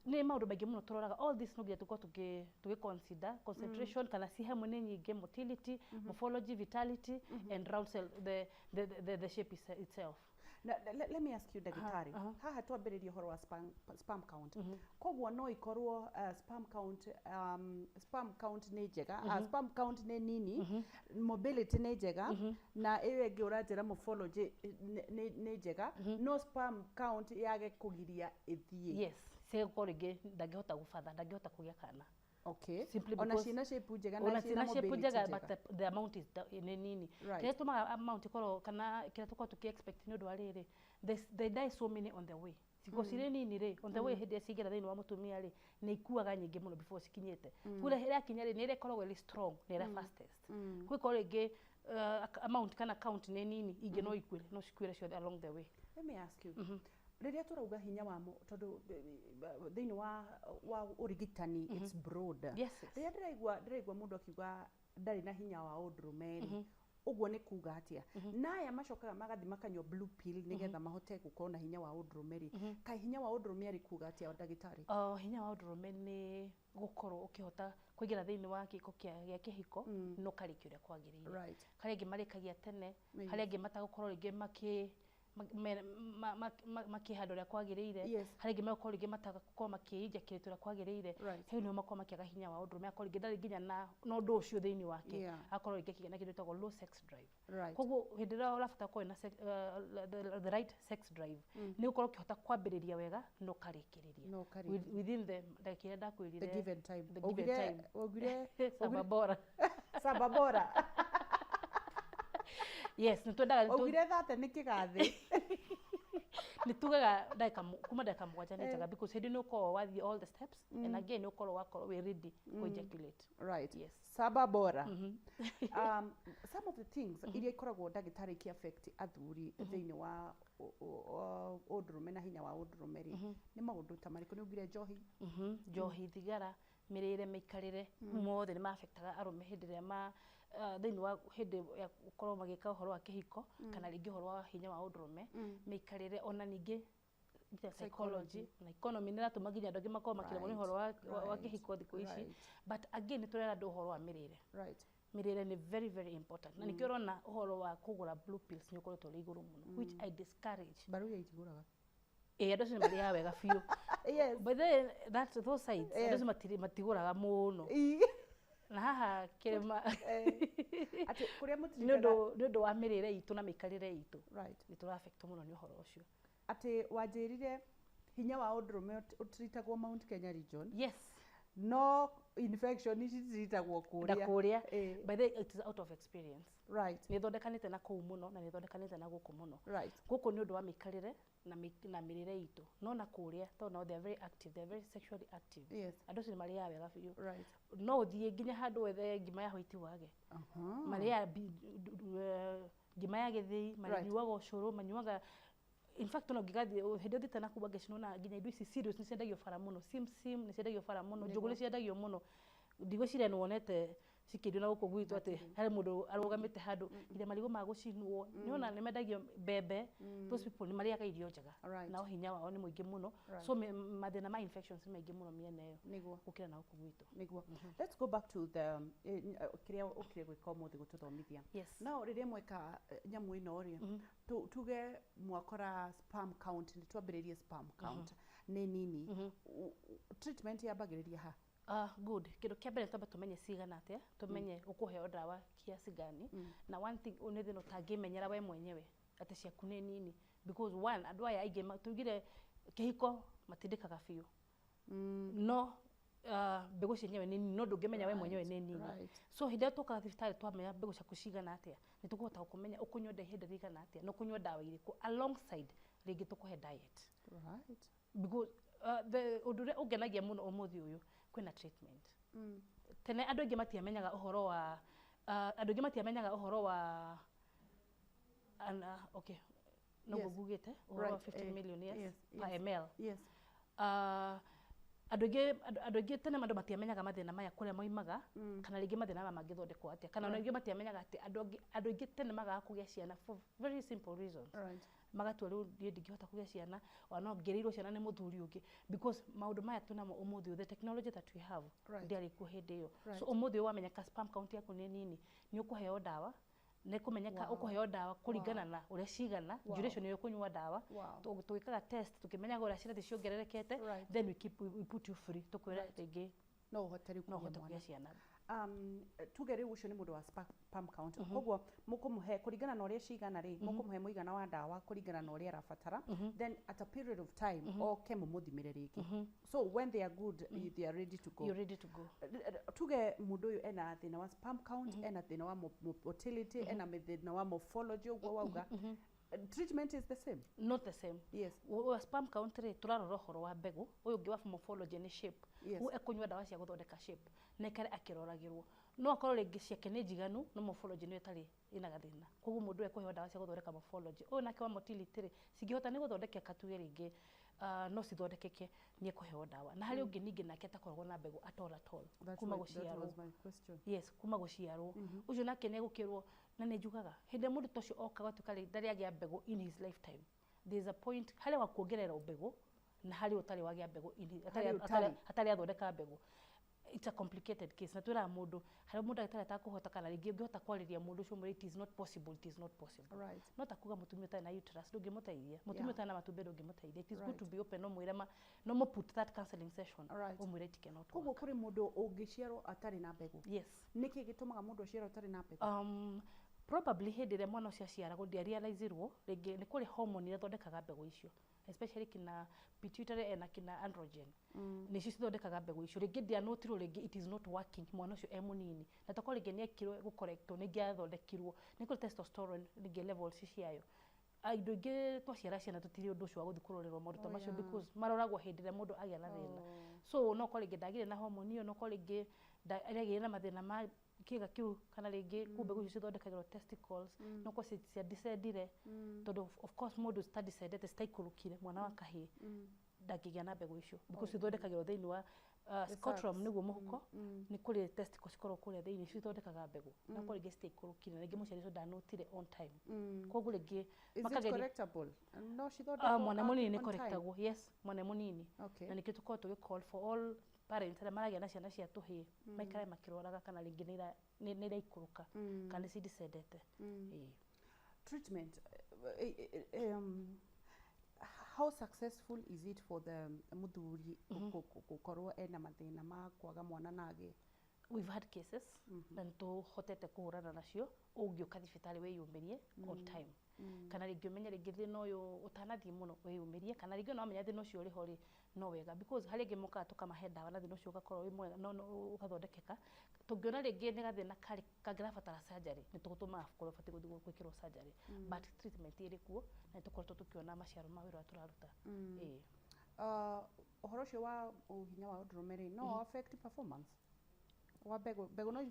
Nĩ maũndũ maingĩ mũno tũroraga. All this no nginya tũkorwo tũgĩ consider concentration, kana ci hamwe nĩ nyingĩ, motility, morphology, vitality and round cell, the shape itself. Na, let me ask you, ndagĩtarĩ, haha twambĩrĩria ũhoro wa sperm count. Koguo no ikorwo sperm count nĩ njega, sperm count nĩ nini, mobility nĩ njega, na ĩyo ĩngĩ ũranjĩra morphology nĩ njega, no sperm count yage kũgiria ĩthiĩ? Yes, cigũkorwo rĩngĩ ndangĩhota gũbatha, ndangĩhota kũgĩa kana. Simply Ona because ciĩna shape njega na ona ciĩna ciĩna shape mobility njega, njega. But the amount is nĩ nini. Kĩrĩa gĩtũmaga amount ĩkorwo, kana kĩrĩa tũkorwo tũkĩ expect, nĩ ũndũ wa rĩrĩ, they die so many on the way. Cikorwo cirĩ nini rĩ, on the way, hĩndĩ ĩrĩa ciaingĩra thĩinĩ wa mũtumia rĩ, nĩ ikuaga nyingĩ mũno before cikinyĩte. Kũrĩa ĩrakinya rĩ, nĩ ĩrĩa ĩkoragwo ĩrĩ strong na ĩrĩa fastest. Gwĩkorwo rĩngĩ amount kana count nĩ nini, ingĩ no ikuĩre, no cikuĩre ciothe along the way. Let me ask you, rĩrĩa tũrauga hinya wa tondũ thĩinĩ wa ũrigitani it's broad. Yes. Rĩrĩa ndĩraigua mũndũ akiuga ndarĩ na hinya wa ũndũrũme rĩ, ũguo nĩ kuga atĩa? Na aya macokaga magathi makanyua blue pill nĩgetha mahote gũkorwo na hinya wa ũndũrũme rĩ, kaĩ hinya wa ũndũrũme arĩ kuga atĩa, ndagĩtarĩ? Hinya wa ũndũrũme nĩ gũkorwo ũkĩhota kũingĩra thĩinĩ wa gĩko gĩa kĩhiko no karĩkia ũrĩa kwagĩrĩire. Harĩa angĩ marĩkagia tene, harĩa angĩ matagũkorwo rĩngĩ makĩ makĩhanda ũrĩa kwagĩrĩire. Yes. Harĩ angĩ megũkorwo rĩngĩ matagakorwo makĩinjakĩrĩte ũrĩa kwagĩrĩire. Right. Hau nĩho makorwo makĩaga hinya wa ũndũrũme, akorwo rĩngĩ ndarĩ nginya na ũndũ ũcio thĩinĩ wake. Yeah. Akorwo rĩngĩ akĩgĩa na kĩndũ gĩtagwo low sex drive. Right. Koguo hĩndĩ ĩrĩa ũrabatara gũkorwo na the right sex drive, nĩ ũkorwo ũkĩhota kwambĩrĩria wega na ũkarĩkĩrĩria No ũkarĩkĩrĩria. Within the ndagĩka ĩrĩa ndakwĩrire, The given time. The given time. Waugire Saba bora. Saba bora. Yes, nĩ twendaga Waugire 30 nĩ kĩgathĩ. Nĩ tugaga ndagĩka kuma ndagĩka 7 nĩ njega, because hĩndĩ nĩ ũkorwo wathiĩ all the steps and again nĩ ũkorwo wakorwo wĩ ready ku ejaculate. Right. Yes. Saba bora. Some of the things iria ikoragwo, ndagĩtarĩ, iki affect athuri thĩinĩ wa ũndũrũme na hinya wa ũndũrũme rĩ, nĩ maũndũ ta marĩkũ? Nĩ ugire njohi. Njohi, thigara, mĩrĩre, mĩikarĩre, mothe nĩ maafectaga arũme hĩndĩ ĩrĩa ma thĩinĩ wa hĩndĩ ya gũkorwo magĩka ũhoro wa kĩhiko kana rĩngĩ ũhoro wa hinya wa ũndũrũme, mĩikarĩre, ona ningĩ nginya psychology na economy nĩ ĩratũma nginya andũ angĩ makorwo makĩremwo nĩ ũhoro wa kĩhiko thikũ ici. But again, nĩ tũrera andũ ũhoro wa mĩrĩre. Mĩrĩre nĩ very very important, na nĩkĩo ũrona ũhoro wa kũgũra blue pills nĩ ũkoretwo ũrĩ igũrũ mũno, which I discourage. Mbaruya itigũraga. Ĩ, andũ acio nĩ marĩaga wega biũ. Yes. By the way, that those sides, andũ acio matigũraga mũno. Na haha kĩrĩma Atĩ kũrĩa nĩ mũtirikanaga. ũndũ wa mĩrĩre itũ na mĩikarĩre itũ, nĩ tũraaffectwo mũno nĩ ũhoro ũcio. Atĩ wanjĩrire hinya wa ũndũrũme ũtritagwo Mount Kenya region, Yes. no infection ici citritagwo Na kũrĩa. kũrĩa. By the way, it is out of experience. Nĩ thondekanĩte na kũu mũno na nĩ thondekanĩte na gũkũ mũno. Gũkũ nĩ ũndũ wa mĩikarĩre na mĩrĩre itũ, no na kũrĩa tondũ nao they are very active, they are very sexually active. Andũ acio nĩ marĩaga wega biũ. No ũthiĩ nginya handũ wethe ngima ya white wage. Marĩaga ngima ya gĩthĩi, manyuaga ũcũrũ, manyuaga, in fact ona ũngĩgathiĩ hĩndĩ ĩyo ũthiĩte nakũu Wangeci, nĩwona nginya indo ici cereals nĩ ciendagio bara mũno, simsim nĩ ciendagio bara mũno, njũgũ nĩ ciendagio mũno. Ndigwĩciria nĩ wonete cikĩendio na gũkũ gwitũ atĩ harĩ mũndũ arũgamĩte handũ, nginya marigũ ma gũcinwo nĩwona nĩ mendagio, mbembe. Those people nĩ marĩaga irio njega. Nao hinya wao nĩ mũingĩ mũno. So mathĩna ma infections nĩ maingĩ mũno mĩena ĩyo gũkĩra na gũkũ gwitũ. Nĩguo. Let's go back to the kĩrĩa ũkire gwĩka ũmũthĩ, gũtũthomithia. Yes. No rĩrĩa mweka nyamũ ĩno rĩ, tuge mwakora sperm count, nĩ twambĩrĩrie, sperm count nĩ nini, treatment yambagĩrĩria ha? Good. Kĩndũ kĩa mbere, twambe tũmenye cigana atĩa, tũmenye ũkũheo ndawa kiasi gani. Na one thing, ũyũ nĩ thĩna ũtangĩmenyera we mwenyewe atĩ ciaku nĩ nini, because one, andũ aya aingĩ tugire kĩhiko matindĩkaga biũ, no mbegũ cienyewe nĩ nini, no ndũngĩmenya we mwenyewe nĩ nini. So hĩndĩ ĩrĩa tũkaga thibitarĩ, twamenya mbegũ ciaku cigana atĩa, nĩ tũkũhota gũkũmenya ũkũnyua ndawa ihinda rĩigana atĩa na ũkũnyua ndawa irĩkũ, alongside rĩngĩ tũkũhe diet. Because the ũndũ ũrĩa ũngenagia mũno ũmũthĩ ũyũ, kwĩna treatment. Tene andũ aingĩ matiamenyaga ũhoro wa andũ aingĩ matiamenyaga ũhoro wa okay, noguo ngugĩte ũhoro wa 15 million, yes, per ml. Andũ aingĩ tene andũ matiamenyaga mathĩna maya kũrĩa moimaga, kana rĩngĩ mathĩna maya mangĩthondekwo atĩa, kana ona rĩngĩ matiamenyaga atĩ andũ aingĩ tene magaga kũgĩa ciana for very simple reasons. Magatua rĩu niĩ ndingĩhota kũgĩa ciana, ona no ngĩrĩirwo ciana nĩ mũthuri ũngĩ, because maũndũ maya twĩnamo ũmũthĩ ũyũ, the technology that we have, ndĩarĩ kuo hĩndĩ ĩyo. So ũmũthĩ ũyũ wamenyeka sperm count yaku nĩ nini, nĩ ũkũheo ndawa, nĩ kũmenyeka ũkũheo ndawa kũringana na ũrĩa cigana, duration ĩrĩa ũkũnyua ndawa. Tũgĩkaga test tũkĩmenyaga ũrĩa cirathiĩ ciongererekete. Then we put you free, tũkwĩra rĩngĩ No ũhote rĩu no kũgĩa ũhote mwana. kũgĩa ciana. Tuge rĩu ũcio nĩ mũndũ wa sperm count, koguo mũkũmũhe kũringana na ũrĩa cigana rĩ, mũkũmũhe mũigana wa ndawa kũringana na ũrĩa arabatara, then at a period of time oke mũmũthimĩre rĩngĩ. So when they are good, they are ready to go. You're ready to go. Tuge mũndũ ũyũ ena thĩna wa sperm count, ena thĩna wa motility, ena thĩna wa morphology, ũguo wauga, treatment is the same? Not the same. Yes. Wa sperm count rĩ, tũrarora ũhoro wa mbegũ. Ũyũ ũngĩ wa morphology nĩ shape. Yes. Ũyũ ekũnyua ndawa cia gũthondeka shape na ikare akĩroragĩrwo. No akorwo rĩngĩ ciake nĩ njiganu, no morphology nĩyo ĩtarĩ, ĩna gathĩna, koguo mũndũ ũyũ ekũheo ndawa cia gũthondeka morphology. Ũyũ nake wa motility rĩ, cingĩhota nĩ gũthondekeka, tuge rĩngĩ no cithondekeke, nĩ ekũheo ndawa. Na harĩ ũngĩ ningĩ nake atakoragwo na mbegũ at all at all That's kuma that gũciarwo. was my question. Yes, kuma gũciarwo. Ũcio nake nĩ egũkĩrwo, na nĩ njugaga hĩndĩ ĩrĩa mũndũ ta ũcio oka gatuĩka rĩ ndarĩ agĩa mbegũ in his lifetime, there is a point harĩ wa kuongerera mbegũ na harĩ ũtarĩ wagĩa mbegũ Harĩ ũtarĩ. hatarĩ athondeka mbegũ. It's a complicated case, na twĩraga mũndũ harĩa mũndũ ndagĩtarĩ atakũhota, kana rĩngĩ ũngĩhota kwarĩria mũndũ ũcio ũmwĩre it is not possible, it is not possible. No ta kuga mũtumia ũtarĩ na uterus ndũngĩmũteithia, mũtumia ũtarĩ na matumbĩ ndũngĩmũteithia. It is good to be open, no mwĩre ma no mo put that counseling session, ũmwĩre it cannot Koguo work. Kũrĩ mũndũ ũngĩciarwo atarĩ na mbegũ? Yes. Nĩkĩ gĩtũmaga mũndũ aciarwo atarĩ na mbegũ? Probably hĩndĩ ĩrĩa mwana ũcio aciaragwo ndiarealizirwo rĩngĩ nĩ kũrĩ hormone iria ithondekaga mbegũ icio, especially kina pituitary ena kina androgen, nĩcio cithondekaga mbegũ icio. Rĩngĩ ndianotirwo rĩngĩ it is not working mwana ũcio e mũnini, na tokorwo rĩngĩ nĩ ekirwo gũcorrectwo, nĩ ingĩathondekirwo nĩ kũrĩ testosterone rĩngĩ levels ciayo. Ah, indo ingĩ twaciara ciana tũtirĩ ũndũ ũcio wa gũthiĩ kũrorerwo maũndũ ta macio, because maroragwo hĩndĩ ĩrĩa mũndũ agĩa na thĩna. So no korwo rĩngĩ ndagĩire na hormone ĩyo, no korwo rĩngĩ nĩagĩire na mathĩna ma kĩga kĩu, kana rĩngĩ kũu mbegũ icio cithondekagĩrwo testicles, no korwo ciadescendire, tondũ of course mũndũ citadescendete, citaikũrũkire, mwana wa kahĩĩ ndangĩgĩa na mbegũ icio, because cithondekagĩrwo thĩinĩ wa scrotum, sacs. Nĩguo mũhuko, nĩ kũrĩ testicles cikoragwo kũrĩa thĩinĩ cithondekaga mbegũ, na korwo rĩngĩ citiaikũrũkire, na rĩngĩ mũciari ũcio ndanotire on time, koguo rĩngĩ Is it makageria. correctable? No cithondekwo Ah, mwana mũnini nĩ on time? correctagwo, yes, mwana mũnini. Na nĩkĩo tũkoragwo tũgĩ call for all parents arĩa maragĩa na ciana cia tũhĩĩ maikare makĩroraga kana rĩngĩ nĩ iraikũrũka kana nĩ cidescendete. Ĩĩ. Treatment, how successful is it for the muthuri gũkorwo ena mathĩna ma kwaga mwana na agĩe? We've had cases na nĩ tũhotete kũhũrana nacio ũngĩũka thibitarĩ wĩyumĩrie on time, kana rĩngĩ ũmenye rĩngĩ thĩna ũyũ ũtanathiĩ mũno wĩyumĩrie, kana rĩngĩ ona wamenya thĩna ũcio ũrĩ ho rĩ, no wega, because harĩ angĩ mokaga tũkamahe ndawa na thĩna ũcio ũgakorwo wĩ mwega, no ũgathondekeka. Tũngĩona rĩngĩ nĩ gathĩna karĩ kangĩrabatara surgery, nĩ tũgũtũmaga kũrĩa ũbatiĩ gũthiĩ gwĩkĩrwo surgery, but treatment ĩrĩ kuo na nĩ tũkoretwo tũkĩona maciaro ma wĩra ũrĩa tũraruta. Ĩĩ. Ũhoro ũcio wa ũhinya wa ũndũrũme rĩ, no affect performance wa mbegũ? Mbegũ no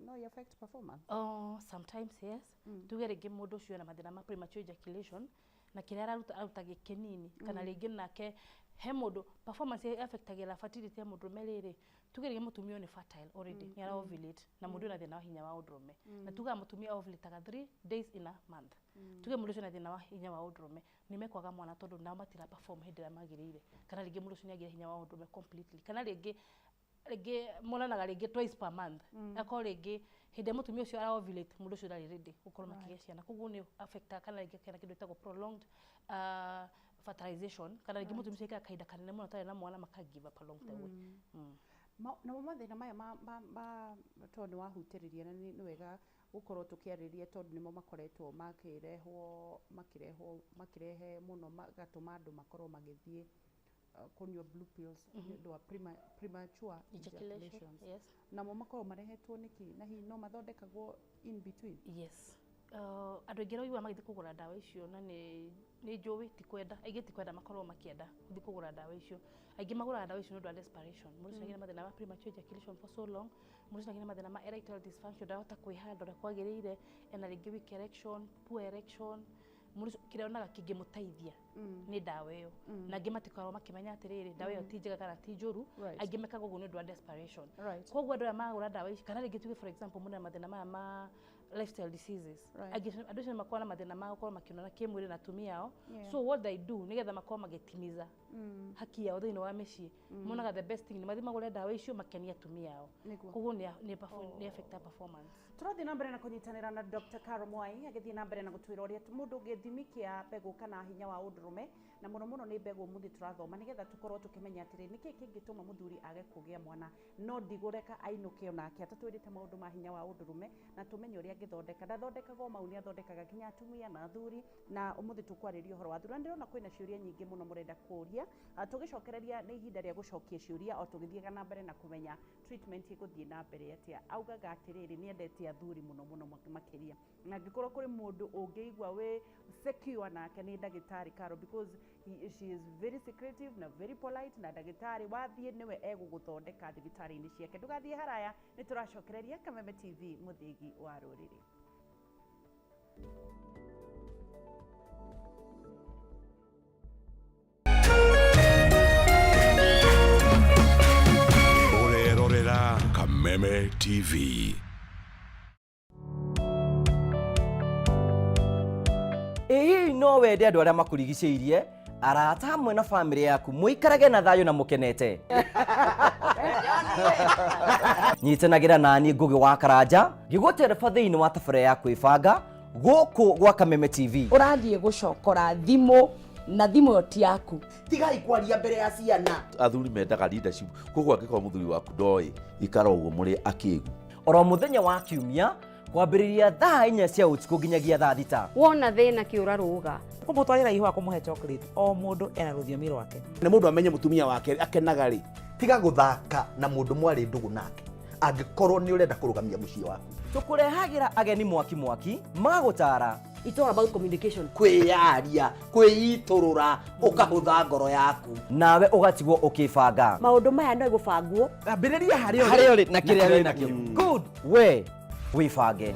no i affect performance? Oh, sometimes yes. Tuge rĩngĩ mũndũ ũcio ena mathĩna ma premature ejaculation, na kĩrĩa araruta aruta gĩkĩnini, kana rĩngĩ nake he mũndũ performance affectagĩra fertility ya mũndũrũme rĩrĩ. Tuge rĩngĩ mũtumia ũyũ nĩ fertile already, nĩ ara ovulate, na mũndũ ena thĩna wa hinya wa ũndũrũme, na tugaga mũtumia ovulataga 3 days in a month. Tuge mũndũ ũcio ena thĩna wa hinya wa ũndũrũme, nĩ mekwaga mwana tondũ nao matira perform hĩndĩ ĩrĩa magĩrĩire, kana rĩngĩ mũndũ ũcio nĩ agĩre hinya wa ũndũrũme completely, kana rĩngĩ monanaga rĩngĩ twice per month, akorwo rĩngĩ hĩndĩ ĩrĩa mũtumia ũcio ara ovulate, mũndũ ũcio ndarĩ ready gũkorwo makĩgĩa ciana, koguo nĩ affectaga, kana rĩngĩ kena kĩndũ gĩtagwo prolonged fertilization, kana rĩngĩ mũtumia ũcio aikara kahinda kanene mũno atarĩ na mwana, maka give up along the way. Namo mathĩna maya ma tondũ nĩ wahutĩrĩria na nĩ wega gũkorwo tũkĩarĩrĩria, tondũ nĩmo makoretwo makĩrehwo makĩrehe mũno, magatũma andũ makorwo magĩthiĩ kũnyua blue pills nĩ ũndũ wa premature ejaculation. Ejaculations. Yes. Namo makorwo marehetwo nĩkĩ, na hihi no mathondekagwo in between? Yes, andũ aingĩ arĩa magĩthiĩ kũgũra ndawa icio, na nĩ njũĩ ti kwenda, aingĩ ti kwenda makorwo makĩenda gũthiĩ kũgũra ndawa icio. Aingĩ magũraga ndawa icio nĩ ũndũ wa desperation. Mũndũ ũcio agĩre mathĩna ma premature ejaculation for so long, mũndũ ũcio agĩre mathĩna ma erectile dysfunction, ndarahota kwĩhanda ũrĩa kwagĩrĩire, ena rĩngĩ weak erection, poor erection. Mũndũ ũcio kĩrĩa onaga kĩngĩmũteithia nĩ ndawa ĩyo, na angĩ matikoragwo makĩmenya atĩrĩrĩ, ndawa ĩyo ti njega kana ti njũru. Aingĩ mekaga ũguo nĩ ũndũ wa desperation. Koguo andũ aya magũra ndawa ici, kana rĩngĩ tuge for example mũndũ ena mathĩna maya ma lifestyle diseases, angĩ andũ acio makoragwo na mathĩna ma gũkorwo makĩonana kĩmwĩrĩ na atumia ao. So what they do, nĩgetha makorwo magĩtimiza haki yao thĩinĩ wa mĩciĩ, monaga the best thing nĩ mathiĩ magũre ndawa icio makenie atumia ao. Koguo nĩ affecta performance. Tũrathiĩ na mbere na kũnyitanĩra na Dr. Caro Mwai agĩthiĩ na mbere na gũtwĩra ũrĩa mũndũ gĩthimi kĩa mbegũ kana hinya wa ũndũrũme, na mũno mũno nĩ mbegũ ũmũthĩ tũrathoma, nĩgetha tũkorwo tũkĩmenya atĩrĩ, nĩkĩ kĩngĩtũma mũthuri age kũgĩa mwana. No ndigũreka ainũke onake atatwĩrĩte maũndũ ma hinya wa ũndũrũme, na tũmenye ũrĩa angĩthondeka. Ndathondekaga o mau, nĩ athondekaga nginya atumia na athuri, na ũmũthĩ tũkwarĩria ũhoro wa athuri, na ndĩrona kwĩna ciũria nyingĩ mũno mũrenda kũũria. Ah, tũgĩcokereria nĩ ihinda rĩa gũcokia ciũria o tũgĩthiaga na mbere na kũmenya treatment ĩgũthiĩ na mbere atĩa. Augaga atĩrĩrĩ, nĩ endete athuri mũno mũno makĩria, na angĩkorwo kũrĩ mũndũ ũngĩigua wĩ secure nake nĩ ndagĩtarĩ Caro, because she is very secretive na very polite, na ndagĩtarĩ wathiĩ nĩwe egũgũthondeka thibitarĩ-inĩ ciake. Ndũgathiĩ haraya, nĩ tũracokereria. Kameme TV, mũthĩgi wa rũrĩrĩ. Ũrerorera Kameme TV. Ĩ hihi no wende andũ arĩa makũrigicĩirie, Arata hamwe na famĩlĩ yaku mũikarage na thayũ na mũkenete. Nyitanagĩra nani Ngũgĩ wa Karanja ngĩgũtereba thĩinĩ wa tabarĩra ya kwĩbanga gũkũ gwa Kameme TV. Ũrathiĩ gũcokora thimũ na thimũ ĩyo ti yaku. Tigai kwaria mbere ya ciana. Athuri mendaga leadership, koguo angĩkorwo mũthuri waku ndoĩ, ikara ũguo mũrĩ akĩgu. Oro mũthenya wa kiumia kwambĩrĩria thaa 4 cia ũtukũ nginyagia thaa 6. Wona thĩna kĩũra rũga. Kũmũtwarĩra ihũa, kũmũhe chocolate, o mũndũ ena rũthiomi rwake. Nĩ mũndũ amenye mũtumia wake akenaga rĩ. Tiga gũthaka na mũndũ mwarĩ ndũgũ nake angĩkorwo nĩ ũrenda kũrũgamia mũciĩ waku. Tũkũrehagĩra ageni mwaki mwaki magũtara. It's all about communication. Kwĩyaria, kwĩitũrũra, ũkahũtha ngoro yaku. Nawe ũgatigwo ũkĩbanga. Maũndũ maya no gũbangwo. Ambĩrĩria harĩa ũrĩ. Harĩa ũrĩ na kĩrĩa wĩ nakĩo. Good, we wĩbange.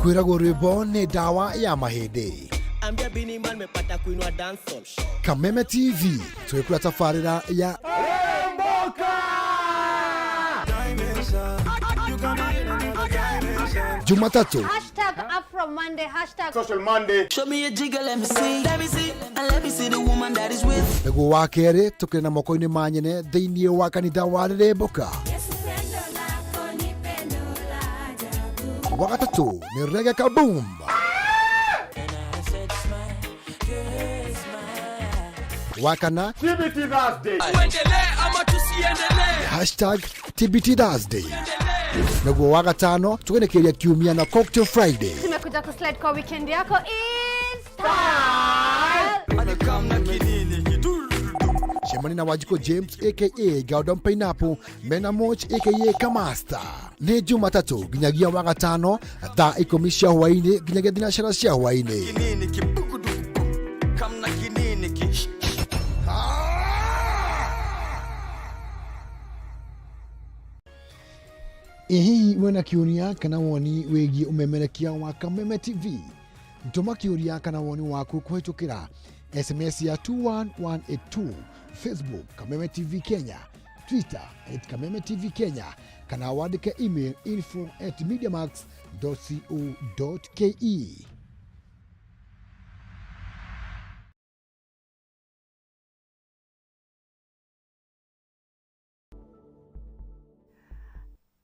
Kwĩragwo rwĩmbo nĩ ndawa ya mahĩndĩ. Kameme TV twĩkũra tabarĩra ya Jumatatu Hashtag Afro Monday, hashtag Social Monday. Show me a jigger, let me see. Let me see, and let me see the woman that is with. Nĩguo wa kerĩ tũkĩrĩ na moko-inĩ ma nyene thĩinĩ wa kanitha wa Rĩrĩmbũka. Wa gatatũ nĩ Reggae Kaboom. Wa kana TBT Thursday. Tuendelee ama tusiendelee? Hashtag TBT Thursday. Nĩguo wa gatano tũgenekeria kiumia na Cocktail Friday. Tumekuja kuslide kwa weekend yako in style. Cemania na Wanjikũ James aka Gordon Pineapple mena Moch aka Kamasta. Nĩ Jumatatũ nginyagia wa gatano thaa 10 cia hwaĩ-inĩ nginyagia thinacara cia hwaĩ-inĩ. Kinini kibukuduku, kamna kinini ki. Ĩ hihi wĩna kĩũria kana woni wĩgiĩ ũmemerekia wa Kameme TV? Tũma kĩũria kana woni waku kũhĩtũkĩra SMS ya 21182, Facebook Kameme TV Kenya, Twitter at Kameme TV Kenya, kana wandĩke email info@mediamax.co.ke.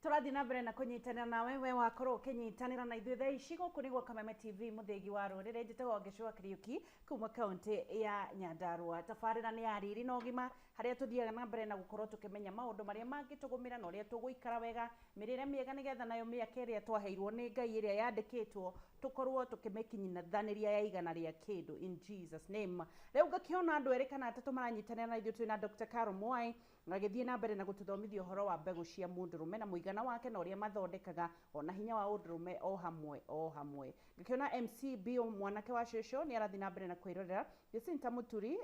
Tũrathiĩ na mbere na kũnyitanĩra nawe, we wakorwo ũkĩnyitanĩra na ithuĩ thaa ici. Gũkũ nĩguo Kameme TV, mũthĩgi wa rũrĩrĩ. Njĩtagwo Ngĩcũa Kariũki kuma kaũntĩ ya Nyandarua. Tabarĩra nĩ ya riri na ũgima, harĩa tũthiaga na mbere na gũkorwo tũkĩmenya maũndũ marĩa mangĩtũgũmĩra na ũrĩa tũgũikara wega, mĩrĩre mĩega, nĩgetha nayo mĩaka ĩrĩa twaheirwo nĩ Ngai ĩrĩa yandĩkĩtwo tũkorwo tũkĩmĩkinyithanĩria ya igana rĩa kĩndũ, in Jesus name. Rĩu ngakĩona andũ erĩ kana atatũ maranyitanĩra na ithuĩ. Twĩna Dr. Caro Mwai agĩthiĩ na mbere na gũtũthomithia ũhoro wa mbegũ cia mũndũrũme na mũigana wake na ũrĩa mathondekaga, ona hinya wa ũndũrũme o hamwe o hamwe. Ngĩkĩona MC Bio mwanake wa cũcũ nĩ arathiĩ na mbere na kwĩrorera, Jacinta Mũturi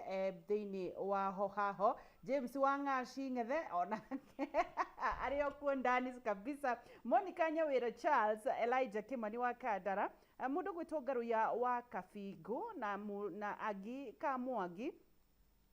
thĩinĩ wa hohaho, James wa Ng'aci Ng'ethe onake arĩ o kuo ndani kabisa, Monica Nyawĩra, Charles Elijah Kimani wa Kandara, mũndũ gwĩtwo Ngaruiya wa Kabingu na Agi Kamwangi,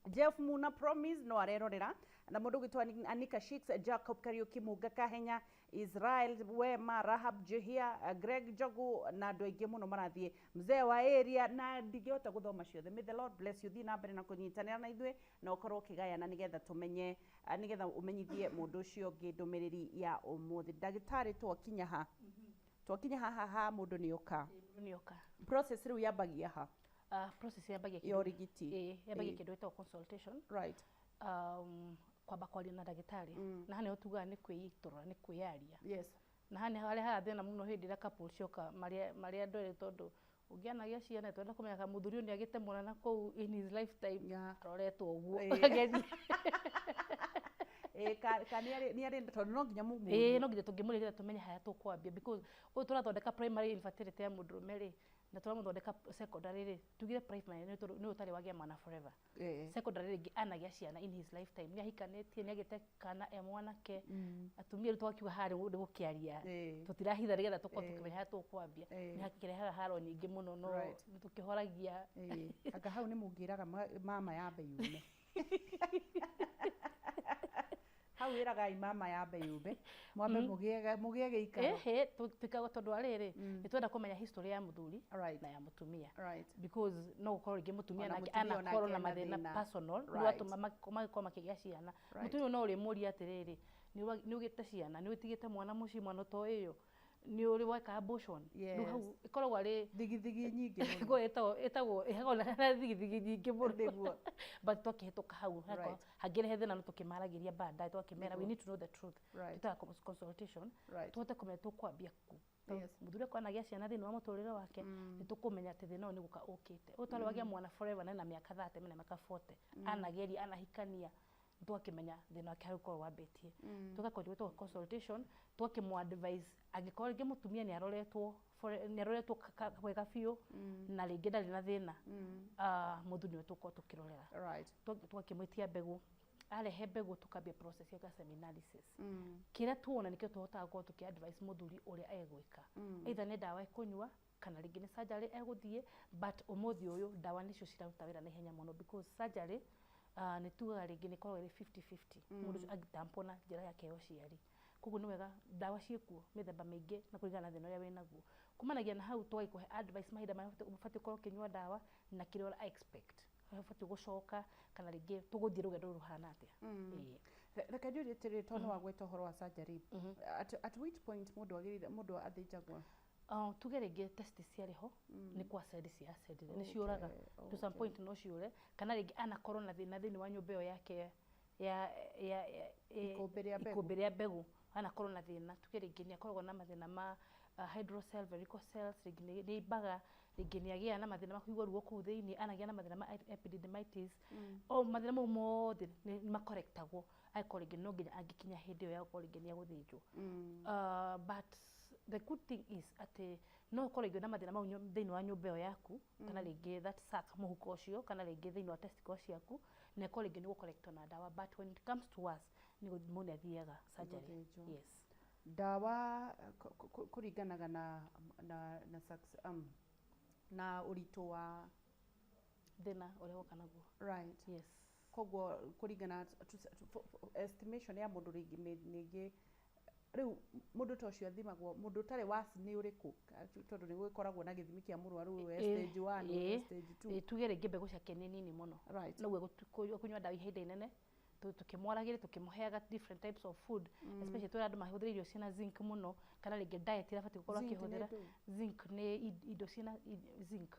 Jeff Muna Promise no arerorera, na mũndũ gwĩtwo Anika Shix, Jacob Kariuki, Munga Kahenya, Israel Wema, Rahab Jehia, Greg Njogu na andũ aingĩ mũno marathiĩ, mzee wa area, na ndingĩhota gũthoma ciothe. May the Lord bless you. Thiĩ na mbere na kũnyitanĩra na ithuĩ na ũkorwo ũkĩgayana nĩgetha tũmenye, nĩgetha ũmenyithie mũndũ ũcio ũngĩ ndũmĩrĩri ya ũmũthĩ. Ndagĩtarĩ, twakinya ha? Twakinya haha ha mũndũ nĩ ũka. Nĩ oka. Process rĩu yambagia ha? Process yambagia Ya ũrigiti. Ĩĩ, yambagia kĩndũ gĩtagwo consultation. Kwamba kwaria na ndagĩtarĩ, na haha nĩho tugaga nĩ kwĩitũrũra, nĩ kwĩyaria. Na haha nĩ harĩa harathĩna mũno hĩndĩ ĩrĩa couple cioka marĩ andũ erĩ, tondũ ũngĩanagĩa ciana twenda kũmenya kana mũthuri ũyũ nĩ agĩte mwana na kũu in his lifetime aroretwo ũguo. Agerie. Ĩĩ, ka nĩ arĩ tondũ no nginya mũmũrie. Ĩĩ, no nginya tũngĩmũria nĩgetha tũmenye harĩa tũkwambia, because ũyũ tũrathondeka primary infertility ya mũndũrũme rĩ, na tũramũthondeka secondary rĩ, tugire primary nĩ tondũ nĩ ũtarĩ wagĩa mwana forever. Secondary rĩngĩ anagĩa ciana in his lifetime, nĩ ahikanĩtie, nĩ agĩte kana e mwanake. Atumia rĩu twakiuga haha nĩ gũkĩaria, tũtirahitha, nĩgetha tũkorwo tũkĩmenya harĩa tũkwambia. Nĩ hakĩrehaga haro nyingĩ mũno, no nĩ tũkĩhoragia. Anga hau nĩ mũngĩraga mama yambe yume. Hau ĩragai mama yambe yũmbe, mwambe mũgĩe gĩikaro. Ehe, twĩkaga tondũ wa rĩrĩ, nĩ twenda kũmenya history ya mũthuri na ya mũtumia, because no gũkorwo rĩngĩ mũtumia Ona nake mũtumia onake anakorwo na ena mathĩna thĩna. personal rĩu atũma magĩkorwo makĩgĩa ciana. Mũtumia ũyũ no ũrĩmũria atĩrĩrĩ, nĩ ũgĩte ciana, nĩ ũtigĩte mwana mũciĩ, mwana ũtoĩyo, nĩ ũrĩ weka abortion? Rĩu hau ĩkoragwo arĩ thigithigi nyingĩ mũno. Ĩkoragwo ĩtagwo ĩkoragwo na thigithigi nyingĩ mũno. But twakĩhĩtũka hau, hangĩrehe thĩna no tũkĩmaragĩria baadaye, twakĩmera we need to know the truth. Tũtaga consultation, tũhote kũmenya tũkwambia kũ. Mũthuri akorwo anagĩa ciana thĩinĩ wa mũtũrĩre wake, nĩ tũkũmenya atĩ thĩna ũyũ nĩ gũka ũkĩte. Ũyũ tarĩ wagĩa mwana forever na ena mĩaka 30, mena mĩaka 40, anageria anahikania, twakĩmenya thĩna wake harĩa ũkorwo wambĩtie. Tũgakorwo twĩtwo consultation, twakĩmũ advise angĩkorwo rĩngĩ mũtumia nĩ aroretwo nĩ aroretwo wega biũ na rĩngĩ ndarĩ na thĩna, mũthuri nĩwe tũkorwo tũkĩrorera. Twakĩmwĩtia mbegũ, arehe mbegũ tũkambia process ya semen analysis. Kĩrĩa tuona nĩkĩo tũhotaga gũkorwo tũkĩ advise mũthuri ũrĩa egwĩka, either nĩ ndawa ekũnyua kana rĩngĩ nĩ surgery egũthiĩ. But ũmũthĩ ũyũ ndawa nĩcio ciraruta wĩra na ihenya mũno, because surgery nĩ tugaga rĩngĩ nĩ ĩkoragwo ĩrĩ 50-50, mũndũ ũcio angĩtampwo na njĩra yake ya ũciari. Koguo nĩ wega ndawa ciĩkuo mĩthemba mĩingĩ na kũringana na thĩna ũrĩa wĩnaguo. Kumanagia na hau tũgagĩkũhe advice mahinda marĩa ũbatiĩ gũkorwo ũkĩnyua ndawa na kĩrĩa ũra expect ũbatiĩ gũcoka, kana rĩngĩ tũgũthiĩ rũgendo rũrũ rũhana atĩa. Ĩĩ. Reke njũrie atĩrĩrĩ, tondũ nĩ wagweta ũhoro wa surgery, at which point mũndũ agĩrĩire mũndũ athĩnjagwo? Tuge rĩngĩ test ciarĩ ho, nĩ kwa acid cia acid nĩ ciũraga to some point, no ciũre, kana rĩngĩ anakorwo na thĩna thĩinĩ wa nyũmba ĩyo yake ya Ikũmbĩ rĩa mbegũ. Ikũmbĩ rĩa mbegũ, anakorwo na thĩna, tuge rĩngĩ nĩ akoragwo na mathĩna ma hydrocele, varicocele, rĩngĩ nĩ imbaga, rĩngĩ nĩ agĩaga na mathĩna ma kũigua ruo kũu thĩinĩ, anagĩa na mathĩna ma epididymitis. O mathĩna mau mothe nĩ makorektagwo angĩkorwo rĩngĩ no nginya angĩkinya hĩndĩ ĩyo ya gũkorwo rĩngĩ nĩ egũthĩnjwo. But the good thing is atĩ no ũkorwo rĩngĩ na mathĩna mau thĩinĩ wa nyũmba ĩyo yaku, kana rĩngĩ that sac, mũhuko ũcio, kana rĩngĩ thĩinĩ wa testicles ciaku, na ĩkorwo rĩngĩ nĩ gũkorektwo na ndawa. But when it comes to us, nĩ mũndũ nĩ athiaga surgery. Gũthĩnjwo. Yes. Ndawa kũringanaga na ũritũ wa thĩna ũrĩa woka naguo. Yes. Koguo kũringana estimation ya mũndũ rĩngĩ ningĩ rĩu mũndũ ta ũcio athimagwo, mũndũ ũtarĩ was nĩ ũrĩkũ? Tondũ nĩ gũgĩkoragwo na gĩthimi kĩa mũrwaru ũyũ e stage 1, stage 2. Ĩĩ, tuge rĩngĩ mbegũ ciake nĩ nini mũno, noguo kũnyua ndawa ihinda inene, tũkĩmwaragĩria, tũkĩmũheaga different types of food, especially twĩra andũ mahũthĩre irio ciĩna zinc mũno, kana rĩngĩ diet ĩrĩa abatiĩ gũkorwo Zinc nĩ akĩhũthĩra. ndũĩ? Zinc nĩ indo ciĩna zinc.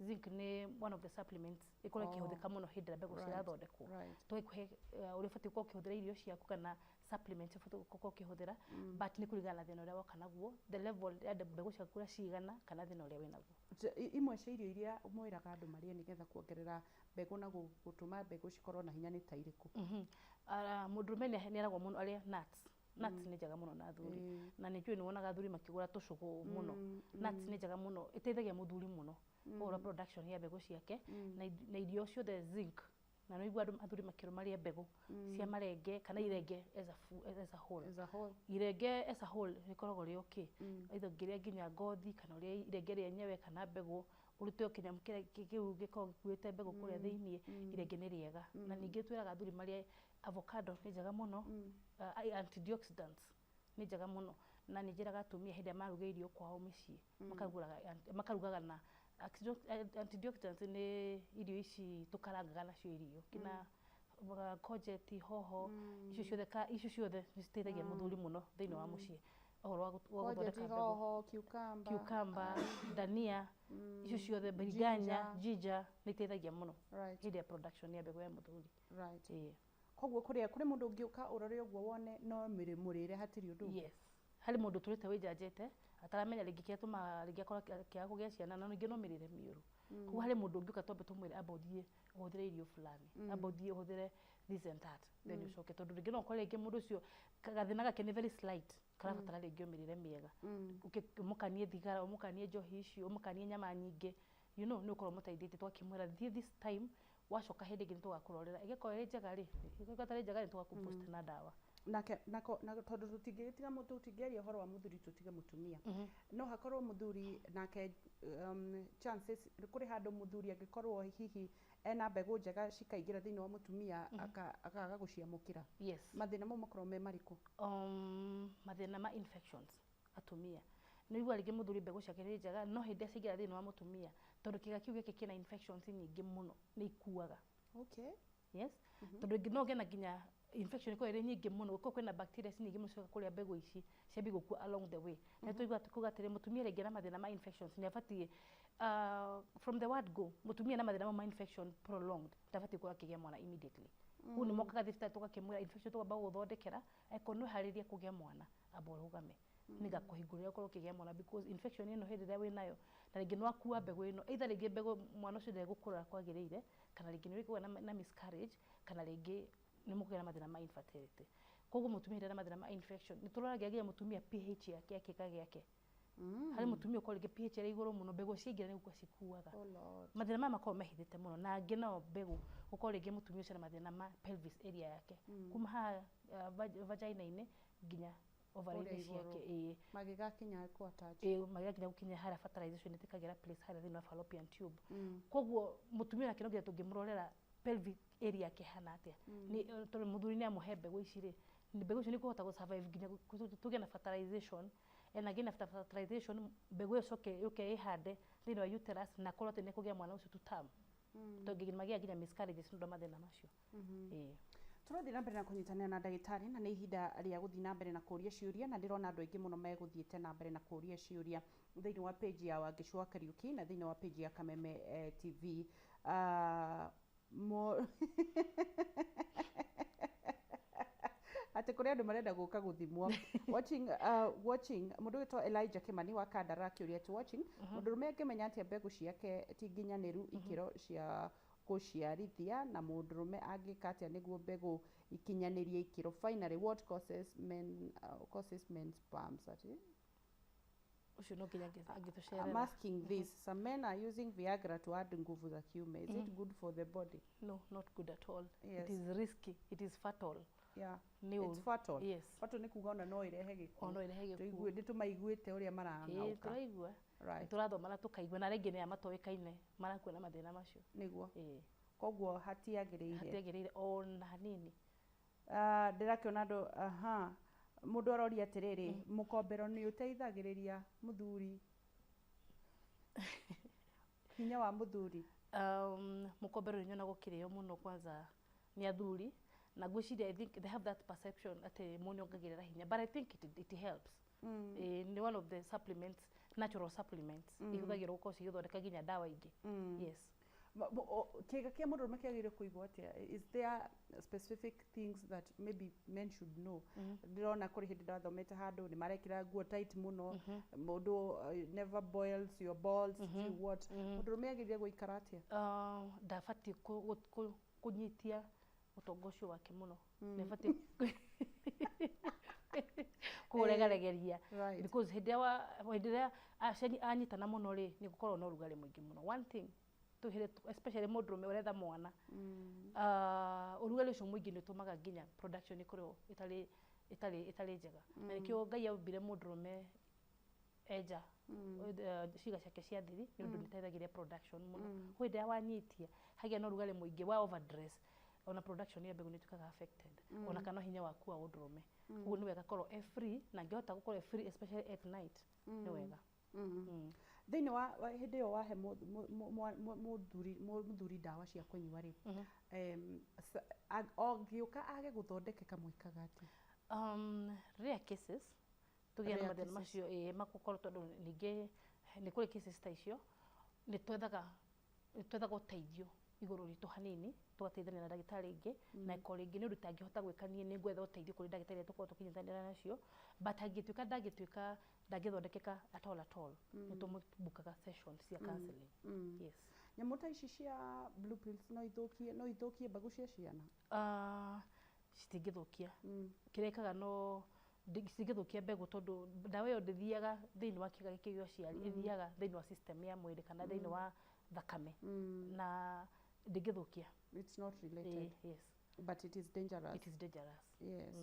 Zinc nĩ one of the supplements ĩkorwo ĩkĩhũthĩka mũno hĩndĩ ĩrĩa mbegũ cirathondekwo. Tũgakũhe ũrĩa ũbatiĩ gũkorwo ũkĩhũthĩra irio ciaku kana supplements ũbatiĩ gũkorwo ũkĩhũthĩra, but nĩ kũringana na thĩna ũrĩa woka naguo, the level ya mbegũ ciaku ũrĩa cigana, kana thĩna ũrĩa wĩnaguo. Imwe cia irio iria mwĩraga andũ marĩe nĩgetha kuongerera mbegũ na gũtũma mbegũ cikorwo na hinya nĩ ta irĩkũ? Mũndũrũme nĩ eragwo mũno arĩe nuts. Nuts nĩ njega mũno na athuri, na nĩ njũĩ nĩ wonaga athuri makĩgũra tũcũgũ mũno. Nuts nĩ njega mũno, ĩteithagia mũthuri mũno ũhoro production ya mbegũ ciake, na irio ciothe zinc, na nĩ igua andũ athuri makĩrwo marĩe mbegũ cia marenge kana irenge as a whole. As a whole. Irenge as a whole rĩkoragwo rĩ okay, either ũngĩrĩa nginya ngothi kana ũrĩe irenge rĩenyewe kana mbegũ, ũrute o kĩnyamũ kĩrĩa kĩu gĩkoragwo gĩkuĩte mbegũ kũrĩa thĩiniĩ. Irenge nĩ rĩega, na ningĩ twĩraga athuri marĩe avocado, nĩ njega mũno, antioxidants nĩ njega mũno. Na nĩ njĩraga atumia hĩndĩ ĩrĩa maruga irio kwao mĩciĩ, makarugaga na antioxidants, nĩ irio ici tũkarangaga nacio irio kina courgette, hoho, icio ciothe icio ciothe nĩ citeithagia mũthuri mũno thĩinĩ wa mũciĩ ũhoro wa Courgette, gũthondeka mbegũ. Hoho, cucumber. Cucumber, dania, icio ciothe, biriganya, ginger, nĩ iteithagia mũno hĩndĩ ya production ya mbegũ ya mũthuri. Ĩĩ. Koguo kũrĩa kũrĩ mũndũ ũngĩũka ũrore ũguo wone no mũrĩre hatirĩ ũndũ ũngĩ. Yes, harĩ mũndũ ũtũrĩte wĩnjanjĩte ataramenya rĩngĩ kĩrĩa tũmaga rĩngĩ akorwo akĩaga kũgĩa ciana, na ningĩ no mĩrĩre mĩũru. Koguo harĩ mũndũ ũngĩũka twambe tũmwĩre, amba ũthiĩ ũhũthĩre irio fulani, amba ũthiĩ ũhũthĩre this and that, then ũcoke, tondũ rĩngĩ no ũkore rĩngĩ mũndũ ũcio gathĩna gake nĩ very slight, karabatara rĩngĩ o mĩrĩre mĩega. Ũmũkanie thigara, ũmũkanie njohi icio, ũmũkanie nyama nyingĩ, nĩ ũkorwo ũmũteithĩtie. Twakĩmwĩra thiĩ this time, wacoka hĩndĩ ĩngĩ nĩ tũgakũrorera, ĩngĩkorwo ĩrĩ njega rĩ, ĩngĩkorwo ĩtarĩ njega rĩ, tũgakũ na ndawa. Nake nako na tondũ tũtingĩgĩtiga tũtingĩaria ũhoro wa mũthuri tũtige mũtumia, no hakorwo mũthuri nake chances kũrĩ handũ mũthuri angĩkorwo hihi Ena mbegũ njega cikaingĩra thĩinĩ wa mũtumia, akaga gũciamũkĩra. Yes. Mathĩna mau makoragwo me marĩkũ? Mathĩna ma infections, atumia nĩ igua rĩngĩ mũthuri mbegũ ciake nĩ njega, no hĩndĩ ĩrĩa ciaingĩra thĩinĩ wa mũtumia, tondũ kĩga kĩu gĩake kĩna infections nyingĩ mũno, nĩ ikuaga. Yes, tondũ ĩngĩ no ũgĩe na nginya infection ĩkorwo ĩrĩ nyingĩ mũno, gũkorwo kwĩna bacteria nyingĩ mũno cioka kũrĩa mbegũ ici, ciambie gũkua along the way. Na tũigua tukuga atĩrĩ, mũtumia rĩngĩ na mathĩna ma infections nĩ abatiĩ, from the word go, mũtumia na mathĩna mau ma infection prolonged ndabatiĩ gũkorwo akĩgĩa mwana immediately. Kũu nĩ mokaga thibitarĩ, tũgakĩmwĩra infection tũkamba gũgũthondekera, angĩkorwo nĩ ũharĩrie kũgĩa mwana, amba ũrũgame nĩngakũhingũrĩra ũkorwo ũkĩgĩa mwana, because infection ĩno hĩndĩ ĩrĩa wĩnayo na rĩngĩ nĩwakua mbegũ ĩno, either rĩngĩ mbegũ mwana ũcio ndegũkũra kwagĩrĩire, kana rĩngĩ nĩ ũrĩkũgĩa na miscarriage, kana rĩngĩ nĩ mũkũgĩa na mathĩna ma infertility. Koguo mũtumia hĩndĩ ĩrĩa ena mathĩna ma infection, nĩ tũroragia nginya mũtumia pH yake ya kĩga gĩake. Harĩ mũtumia ũkorwo rĩngĩ pH ĩrĩ igũrũ mũno, mbegũ ciaingĩra nĩ gũkua cikuaga. Oh Lord. Mathĩna maya makoragwo mehithĩte mũno. Na angĩ nao mbegũ gũkorwo rĩngĩ mũtumia ũcio na mathĩna ma pelvis area yake, kuma haha vagina-inĩ nginya ovary-inĩ Kũrĩa ciake. igũrũ. Ĩĩ. Magĩgakinya kũ attach. Ĩĩ, magĩgakinya gũkinya harĩa fertilization ĩtĩkagĩra place harĩa thĩinĩ wa fallopian tube. Koguo mũtumia nake no nginya tũngĩmũrorera pelvic area yake hana atĩa, nĩ tondũ mũthuri nĩ amũhe mbegũ ici rĩ, mbegũ icio nĩ ikũhota gũ survive nginya tũgĩe na fertilization, and again after fertilization mbegũ ĩyo ĩcoke yũke ĩhande thĩinĩ wa uterus na akorwo atĩ nĩ ekũgĩa mwana ũcio to term, tondũ nginya magĩaga nginya miscarriages nĩ ũndũ wa mathĩna macio. Ĩĩ. Tũrathiĩ na mbere na kũnyitanĩra na ndagĩtarĩ, na nĩ ihinda rĩa gũthiĩ na mbere na kũũria ciũria, na ndĩrona andũ aingĩ mũno megũthiĩte na mbere na kũũria ciũria thĩinĩ wa page ya Wangeci wa Kariuki na thĩinĩ wa page ya Kameme TV. Mo atĩ kũrĩ andũ marenda gũka gũthimwo. Watching mũndũ wĩtwo Elijah Kimani wa Kandara akĩũria atĩ watching, mũndũrũme angĩmenya atĩa mbegũ ciake ti nginyanĩru ikĩro cia gũciarithia, na mũndũrũme angĩka atĩa nĩguo mbegũ ikinyanĩrie ikĩro? Finally, what causes men sperms ati? Ũcio no nginya I'm angĩtũcerera. asking this, some men are using Viagra to add nguvu za kiume. Is it good for the body? No, not good at all. Yes. It is risky, it is fatal. Nĩ It's ũru. fatal. Yes. Fatal nĩ kuga ona no ĩrehe gĩkuũ. Ona no ĩrehe gĩkuũ. Nĩ tũmaiguĩte ũrĩa Ĩĩ, marang'aũka. tũraigua. Right. Tũrathoma na tũkaigua, na arĩa aingĩ nĩ aya matoĩkaine marakua na mathĩna macio. Nĩguo. Ĩĩ. Koguo hatiagĩrĩire. Hatiagĩrĩire ona hanini. Ah, ndĩrakĩona andũ, aha, mũndũ aroria atĩrĩrĩ, mũkombero nĩ ũteithagĩrĩria mũthuri, hinya wa mũthuri? Mũkombero nĩ nyonaga ũkĩrĩo mũno kwanza nĩ athuri, na ngwĩciria I think they have that perception atĩ mo nĩongagĩrĩra hinya, but I think it helps. Ĩĩ, nĩ one of the supplements, natural supplements ihũthagĩrwo gũkorwo cigĩthondeka nginya ndawa ingĩ. Yes. Kĩga kĩa mũndũrũme kĩagĩrĩire kũigwo atĩa? Is there specific things that maybe men should know? Ndĩrona kũrĩ hĩndĩ ndathomete handũ nĩ marekĩra nguo tight mũno, mũndũ never boils your balls, sijui what. Mũndũrũme agĩrĩire gũikara atĩa? Ndabatiĩ kũnyitia ũtonga ũcio wake mũno, nĩ abatiĩ kũregaregeria, because hĩndĩ ĩrĩa anyitana mũno rĩ, nĩ gũkoragwo na ũrugarĩ mũingĩ mũno. One thing tũhĩre, especially mũndũrũme ũretha mwana, ũrugarĩ ũcio mũingĩ nĩ ũtũmaga nginya production ĩkorwo ĩtarĩ njega, na nĩkĩo Ngai aumbire mũndũrũme enja ciĩga ciake cia thiri, nĩ ũndũ nĩ iteithagĩrĩria production mũno. Hĩndĩ ĩrĩa wanyitia hagĩa na ũrugarĩ mũingĩ wa overdress, ona production ya mbegũ nĩ ĩtuĩkaga affected, ona kana hinya waku wa ũndũrũme. Koguo nĩ wega korwo e free, na angĩhota gũkorwo e free especially at night, nĩ wega. Thĩinĩ wa hĩndĩ ĩyo wahe mũthuri ndawa cia kũnyua rĩ, ũngĩũka age gũthondekeka, mwĩkaga atĩa? Rare cases tũgĩa na Rare mathĩna cases. macio, ĩĩ, magũkorwo tondũ ningĩ nĩ kũrĩ cases ta icio, nĩ twethaga ũteithio igũrũ ritũ hanini, tũgateithania na ndagĩtarĩ ingĩ, na ĩkorwo rĩngĩ nĩ ũndũ itangĩhota gwĩka niĩ, nĩ ngwetha ũteithio kũrĩ ndagĩtarĩ arĩa tũkoragwo tũkĩnyitanĩra nacio, but angĩtuĩka ndangĩtuĩka ndangĩthondekeka at all at all, nĩ tũmũbukaga session cia counseling. Yes. Nyamũ ta ici cia blue pills no ithũkie mbegũ cia ciana? Citingĩthũkia. Kĩrĩa ĩkaga no citingĩthũkia mbegũ, tondũ ndawa ĩyo ndĩthiaga thĩinĩ wa kĩga gĩkĩ gĩa ũciari, ĩthiaga thĩinĩ wa system ya mwĩrĩ kana thĩinĩ wa thakame, na ndĩngĩthũkia. It's not related. Yes. But it is dangerous. It is dangerous. Yes.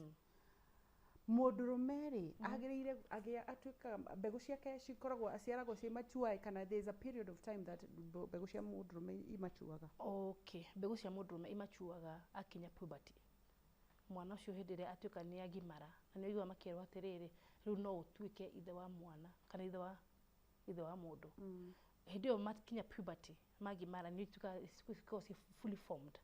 Mũndũrũme rĩ, agĩrĩire agĩa atuĩkaga mbegũ ciake cikoragwo aciaragwo ciĩ mature, kana there is a period of time that mbegũ cia mũndũrũme imatuaga? Okay, mbegũ cia mũndũrũme imachuaga akinya puberty. Mwana ũcio hĩndĩ ĩrĩa atuĩka nĩ agimara na nĩ ũiguaga makĩrwo atĩrĩrĩ, rĩu no ũtuĩke ithe wa mwana kana ithe wa mũndũ. Hĩndĩ ĩyo makinya puberty, magimara, nĩ ituĩkaga cikoragwo ci fully formed.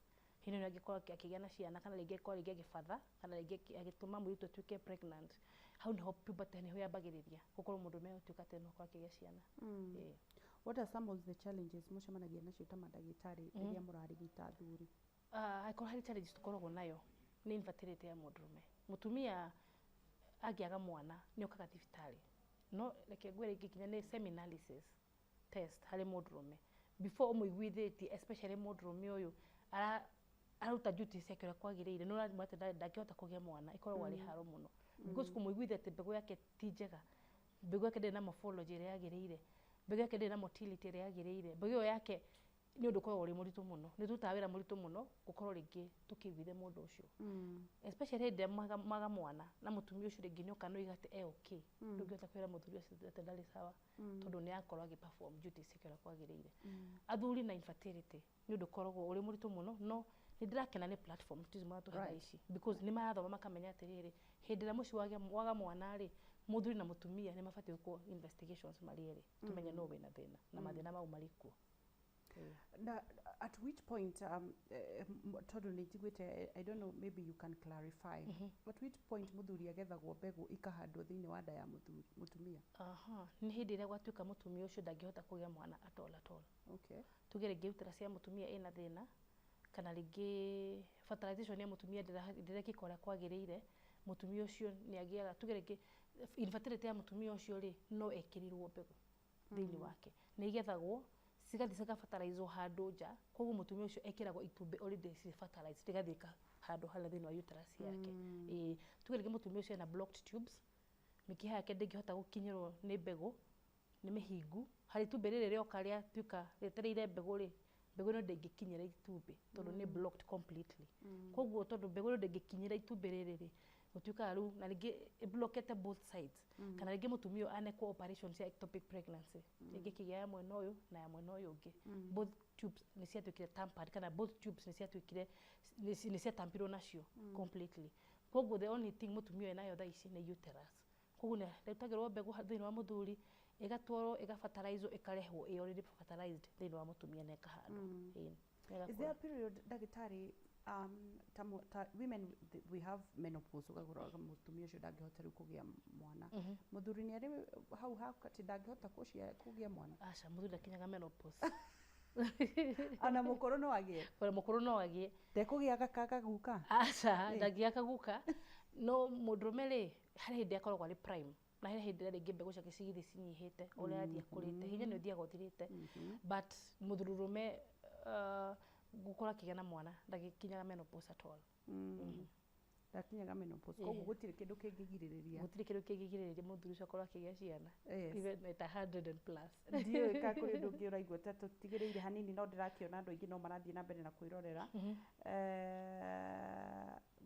Hĩndĩ ĩyo angĩkorwo akĩgĩa na ciana, kana rĩngĩ akorwo rĩngĩ agĩbatha, kana rĩngĩ agĩtũma mũirĩtu atuĩke pregnant, hau nĩho puberty nĩho yambagĩrĩria gũkorwo mũndũrũme atuĩka atĩ no akorwo akĩgĩa ciana. Ĩĩ. What are some of the challenges mũcemanagia nacio ta mandagĩtarĩ rĩrĩa mũrarigita athuri? Ah, angĩkorwo harĩ challenges tũkoragwo nayo, nĩ infertility ya mũndũrũme. Mũtumia angĩaga mwana nĩ okaga thibitarĩ, no reke ngwĩre, ingĩkinya nĩ semen analysis test harĩ mũndũrũme before ũmũiguithĩtie, especially mũndũrũme ũyũ araruta duties ciake ũrĩa kwagĩrĩire, nĩ ũramwĩra atĩ ndangĩhota kũgĩa mwana, ĩkoragwo arĩ haro mũno, because kũmũiguithia atĩ mbegũ yake ti njega, mbegũ yake ndĩrĩ na morphology ĩrĩa yagĩrĩire, mbegũ yake ndĩrĩ na motility ĩrĩa yagĩrĩire, mbegũ ĩyo yake, nĩ ũndũ ũkoragwo ũrĩ mũritũ mũno. Nĩ tũrutaga wĩra mũritũ mũno gũkorwo rĩngĩ tũkĩiguithia mũndũ ũcio, especially hĩndĩ ĩrĩa maga mwana na mũtumia ũcio rĩngĩ nĩ oka no atĩ e okay. Ndũngĩhota kwĩra mũthuri ũcio atĩ ndarĩ sawa, tondũ nĩ akorwo agĩ perform duties ciake ũrĩa kwagĩrĩire. Athuri na infertility nĩ ũndũ ũkoragwo ũrĩ mũritũ mũno, no nĩ ndĩrakena nĩ platform tici maratũhe thaa ici, because nĩ marathoma makamenya atĩrĩrĩ, hĩndĩ ĩrĩa mũciĩ waga mwana rĩ, mũthuri na mũtumia nĩ mabatiĩ gwĩkwo investigations marĩ erĩ, tũmenye nũ wĩna thĩna na mathĩna mau marĩ kuo. Na at which point tondũ nĩ njiguĩte, I don't know, maybe you can clarify, at which point mũthuri agethagwo mbegũ ikahandwo thĩinĩ wa nda ya mũthuri mũtumia? Aha, nĩ hĩndĩ ĩrĩa gwatuĩka mũtumia ũcio ndangĩhota kũgĩa mwana at all, at all. Tuge rĩngĩ uterus ya mũtumia ĩna thĩna, kana rĩngĩ fertilization ya mũtumia ndĩrekĩka ũrĩa kwagĩrĩire, mũtumia ũcio nĩ agĩaga, tuge rĩngĩ infertility ya mũtumia ũcio rĩ, no ekĩrirwo mbegũ thĩinĩ wake, nĩ igethagwo cigathiĩ cigabataraizwo handũ nja. Koguo mũtumia ũcio ekĩragwo itumbĩ already ci fertilized, rĩgathiĩ handũ harĩa thĩinĩ wa uterus yake. Ĩĩ, tuge rĩngĩ mũtumia ũcio ena blocked tubes, mĩkiha yake ndĩngĩhota gũkinyĩrwo nĩ mbegũ, nĩ mĩhingu. Harĩ itumbĩ rĩrĩ rĩoka rĩatuĩka rĩetereire mbegũ rĩ, mbegũ ĩno ndĩngĩkinyĩra itumbĩ tondũ nĩ blocked completely. Koguo tondũ mbegũ ĩno ndĩngĩkinyĩra itumbĩ rĩrĩ rĩ, gũtuĩkaga rĩu na rĩngĩ ĩblokete both sides, kana rĩngĩ mũtumia ũyũ anekwo operation cia ectopic pregnancy, rĩngĩ kĩgĩa ya mwena ũyũ na ya mwena ũyũ ũngĩ, both tubes nĩ ciatuĩkire tampered, kana both tubes nĩ ciatuĩkire nĩ ciatampirwo nacio completely. Koguo the only thing mũtumia ũyũ enayo thaa ici nĩ uterus. Koguo nĩ rutagĩrwo mbegũ thĩinĩ wa mũthuri, ĩgatwarwo ĩgabataraizwo, ĩkarehwo ĩ already fertilized thĩinĩ wa mũtumia na ĩkahandwo. Ĩĩ, na Is there ĩgakũra. a period, ndagĩtarĩ, ta women we have menopause, ũgakora mũtumia ũcio ndangĩhota rĩu kũgĩa mwana? Mũthuri nĩ arĩ hau atĩ ndangĩhota kũgĩa mwana? Aca, mũthuri ndakinyaga menopause. Ona mũkũrũ no agĩe? Ona mũkũrũ no agĩe. Ndekũgĩa gakaguka? Aca, ndangĩgĩa kaguka. No mũndũrũme rĩ, harĩ hĩndĩ akoragwo arĩ prime, na harĩ hĩndĩ ĩrĩa rĩngĩ mbegũ ciake cigĩthiĩ cinyihĩte ũrĩa athiĩ akũrĩte, hinya nĩ ũthiaga ũthirĩte, but mũthurũrũme gũkorwo akĩgĩa na mwana ndagĩkinyaga menopause at all. Ndakinyaga menopause, koguo gũtirĩ kĩndũ kĩngĩgirĩrĩria? Gũtirĩ kĩndũ kĩngĩgirĩrĩria mũthuri ũcio akorwo akĩgĩa ciana, even at 100 and plus. Ndiũĩ kana kũrĩ ũndũ ũngĩ ũraigua ta tũtigĩrĩire hanini, no ndĩrakĩona andũ aingĩ no marathiĩ na mbere na kwĩrorera.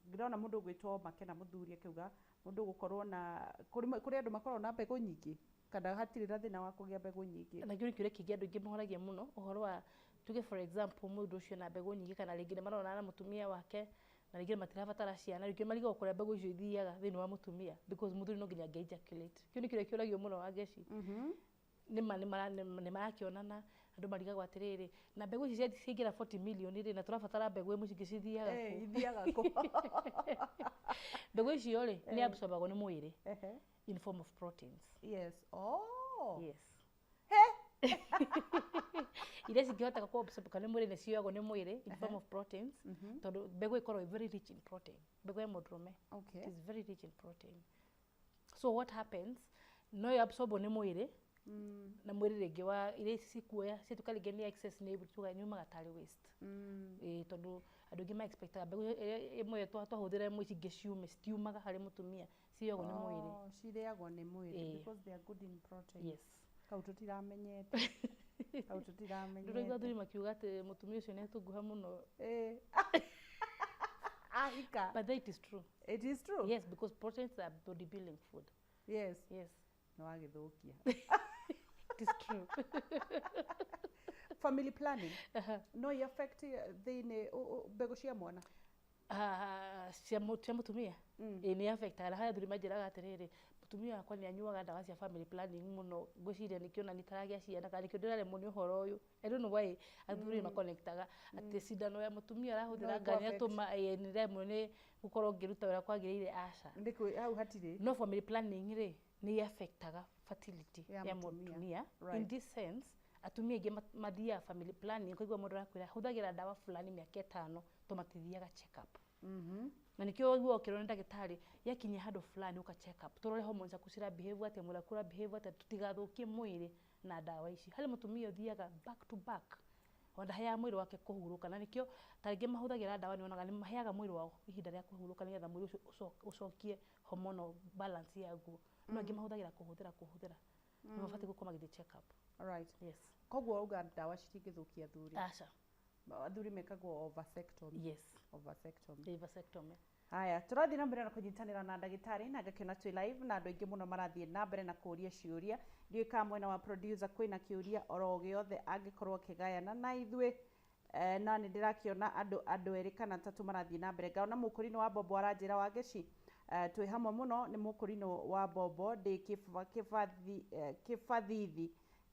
Ndĩrona mũndũ ũgwĩtwo Makena mũthuri akiuga mũndũ gũkorwo na kũrĩ andũ makoragwo na mbegũ nyingĩ, kana hatirĩ na thĩna wa kũgĩa mbegũ nyingĩ? Na kĩu nĩ kĩũria kĩngĩ andũ aingĩ moragia mũno, ũhoro wa tuge for example mũndũ ũcio na mbegũ nyingĩ, kana rĩngĩ nĩ maronana na mũtumia wake na rĩngĩ matirabatara ciana, rĩngĩ marigagwo kũrĩa mbegũ icio ithiaga thĩinĩ wa mũtumia, because mũthuri no nginya angĩ ejaculate. Kĩu nĩ kĩũria kĩũragio mũno, Wangeci. Nĩma nĩ marakĩonana, andũ marigagwo atĩrĩrĩ, na mbegũ ici ciaingĩra 40 million rĩ, na tũrabatara mbegũ ĩmwe, cingĩ cithiaga kũ? Ithiaga kũ? Mbegũ icio rĩ, nĩ absorbagwo nĩ mwĩrĩ in form of proteins. Yes, oh. Yes, iria cingĩhota kũ absorb nĩ mwĩrĩ nĩ cioyagwo nĩ mwĩrĩ in form of proteins, tondũ mbegũ ĩkoragwo ĩ very rich in protein. Mbegũ ya mũndũrũme, it is very rich in protein. So what happens, no ĩ absorbwo nĩ mwĩrĩ, na mwĩrĩ rĩngĩ wa iria ici cikuoya ciatuĩka rĩngĩ nĩ excess, nĩ tuga nyumaga tarĩ waste. Ĩĩ, tondũ andũ aingĩ ma expectaga mbegũ ĩrĩa ĩmwe twahũthĩra ĩmwe, ici ingĩ ciume, citiumaga harĩ mũtumia, cirĩagwo nĩ mwĩrĩ. Oh, cirĩagwo nĩ mwĩrĩ? Because they are good in protein. Yes. Kau tũtiramenyete, kau tũtiramenyete. Ndũraigua athuri makiuga atĩ mũtumia ũcio nĩ atunguha mũno? Ahika. But that is true. It is true. Yes, because proteins are bodybuilding food. Yes. Yes. Nĩ wagĩthũkia. It is true. Family planning no i affect thĩinĩ mbegũ cia mwana? Ah, cia mũtumia ĩ nĩ affectaga, na harĩa athuri manjĩraga atĩrĩrĩ, mũtumia wakwa nĩ anyuaga ndawa cia family planning mũno, ngwĩciria nĩkĩo ona nitaragĩa ciana kana nĩkĩo ndĩraremwo nĩ ũhoro ũyũ. I don't know why athuri makonektaga atĩ cindano ya mũtumia arahũthĩra No nga ĩkũ nĩ atũma nĩ rĩmwe nĩ gũkorwo ngĩruta wĩra kwagĩrĩire, aca. Nĩkũ hau hatirĩ. No family planning rĩ, nĩ affectaga fertility ya ya mũtumia. Mũtumia. In this sense, atumia aingĩ mathiaga family planning, ũkaigua mũndũ arakwĩra hũthagĩra ndawa fulani mĩaka 5, to matithiaga check up. Na nĩkĩo waigua ũkĩrwo nĩ ndagĩtarĩ, yakinyia handũ fulani ũka check up, tũrore hormones ciaku cira behave atĩa, mwĩrĩ waku ũra behave atĩa, tũtigathũkie mwĩrĩ na ndawa ici. Harĩ mũtumia ũthiaga back to back, ona ndaheaga mwĩrĩ wake kũhurũka, na nĩkĩo ta rĩngĩ mahũthagĩra ndawa, nĩ wonaga nĩ maheaga mwĩrĩ wao ihinda rĩa kũhurũka nĩgetha mwĩrĩ ũcio ũcokie hormonal balance yaguo. No angĩ mahũthagĩra kũhũthĩra kũhũthĩra, nĩ mabatiĩ gũkorwo magĩthiĩ check up. Right. Yes. Koguo auga ndawa citingĩthũkia athuri? Aca. Athuri mekagwo ovasectomy? Yes. Ovasectomy. The vasectomy. Haya, tũrathiĩ na mbere na kũnyitanĩra na ndagĩtarĩ na ngakĩona twĩ live na andũ aingĩ mũno marathiĩ na mbere na kũũria ciũria. Ndiũĩ kana mwena wa producer kwĩna kĩũria oro gĩothe angĩkorwo akĩgayana na ithuĩ. Na nĩ ndĩrakĩona andũ erĩ kana atatũ marathiĩ na mbere. Ngaona mũkũrinũ wa Bobo aranjĩra, Wangeci, twĩ hamwe mũno. Nĩ mũkũrinũ wa Bobo, ndĩ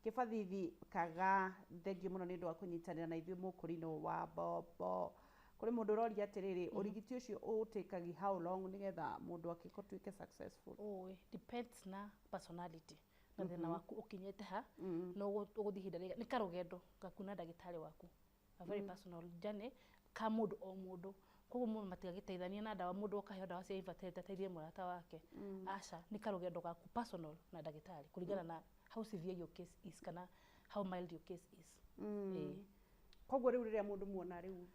kĩbathithi kaga. Thengiũ mũno nĩ ũndũ wa kũnyitanĩra na ithuĩ, mũkũrinũ wa Bobo. Kũrĩ mũndũ ũroria atĩrĩrĩ, ũrigiti ũcio ũtĩkagi how long nĩgetha mũndũ akĩtuĩke successful? Oh, depends na personality na thĩna waku ũkinyĩte ha, no ũgũthiĩ ihinda rĩigana. Nĩ karũgendo gaku na ndagĩtarĩ waku, a very personal journey ka mũndũ o mũndũ. Koguo mũndũ matigagĩteithania na ndawa, mũndũ akaheo ndawa cia infertility ateithie mũrata wake, aca. Nĩ karũgendo gaku personal na ndagĩtarĩ kũringana na how severe your case is kana how mild your case is. Ĩĩ. Koguo rĩu rĩrĩa mũndũ muona rĩu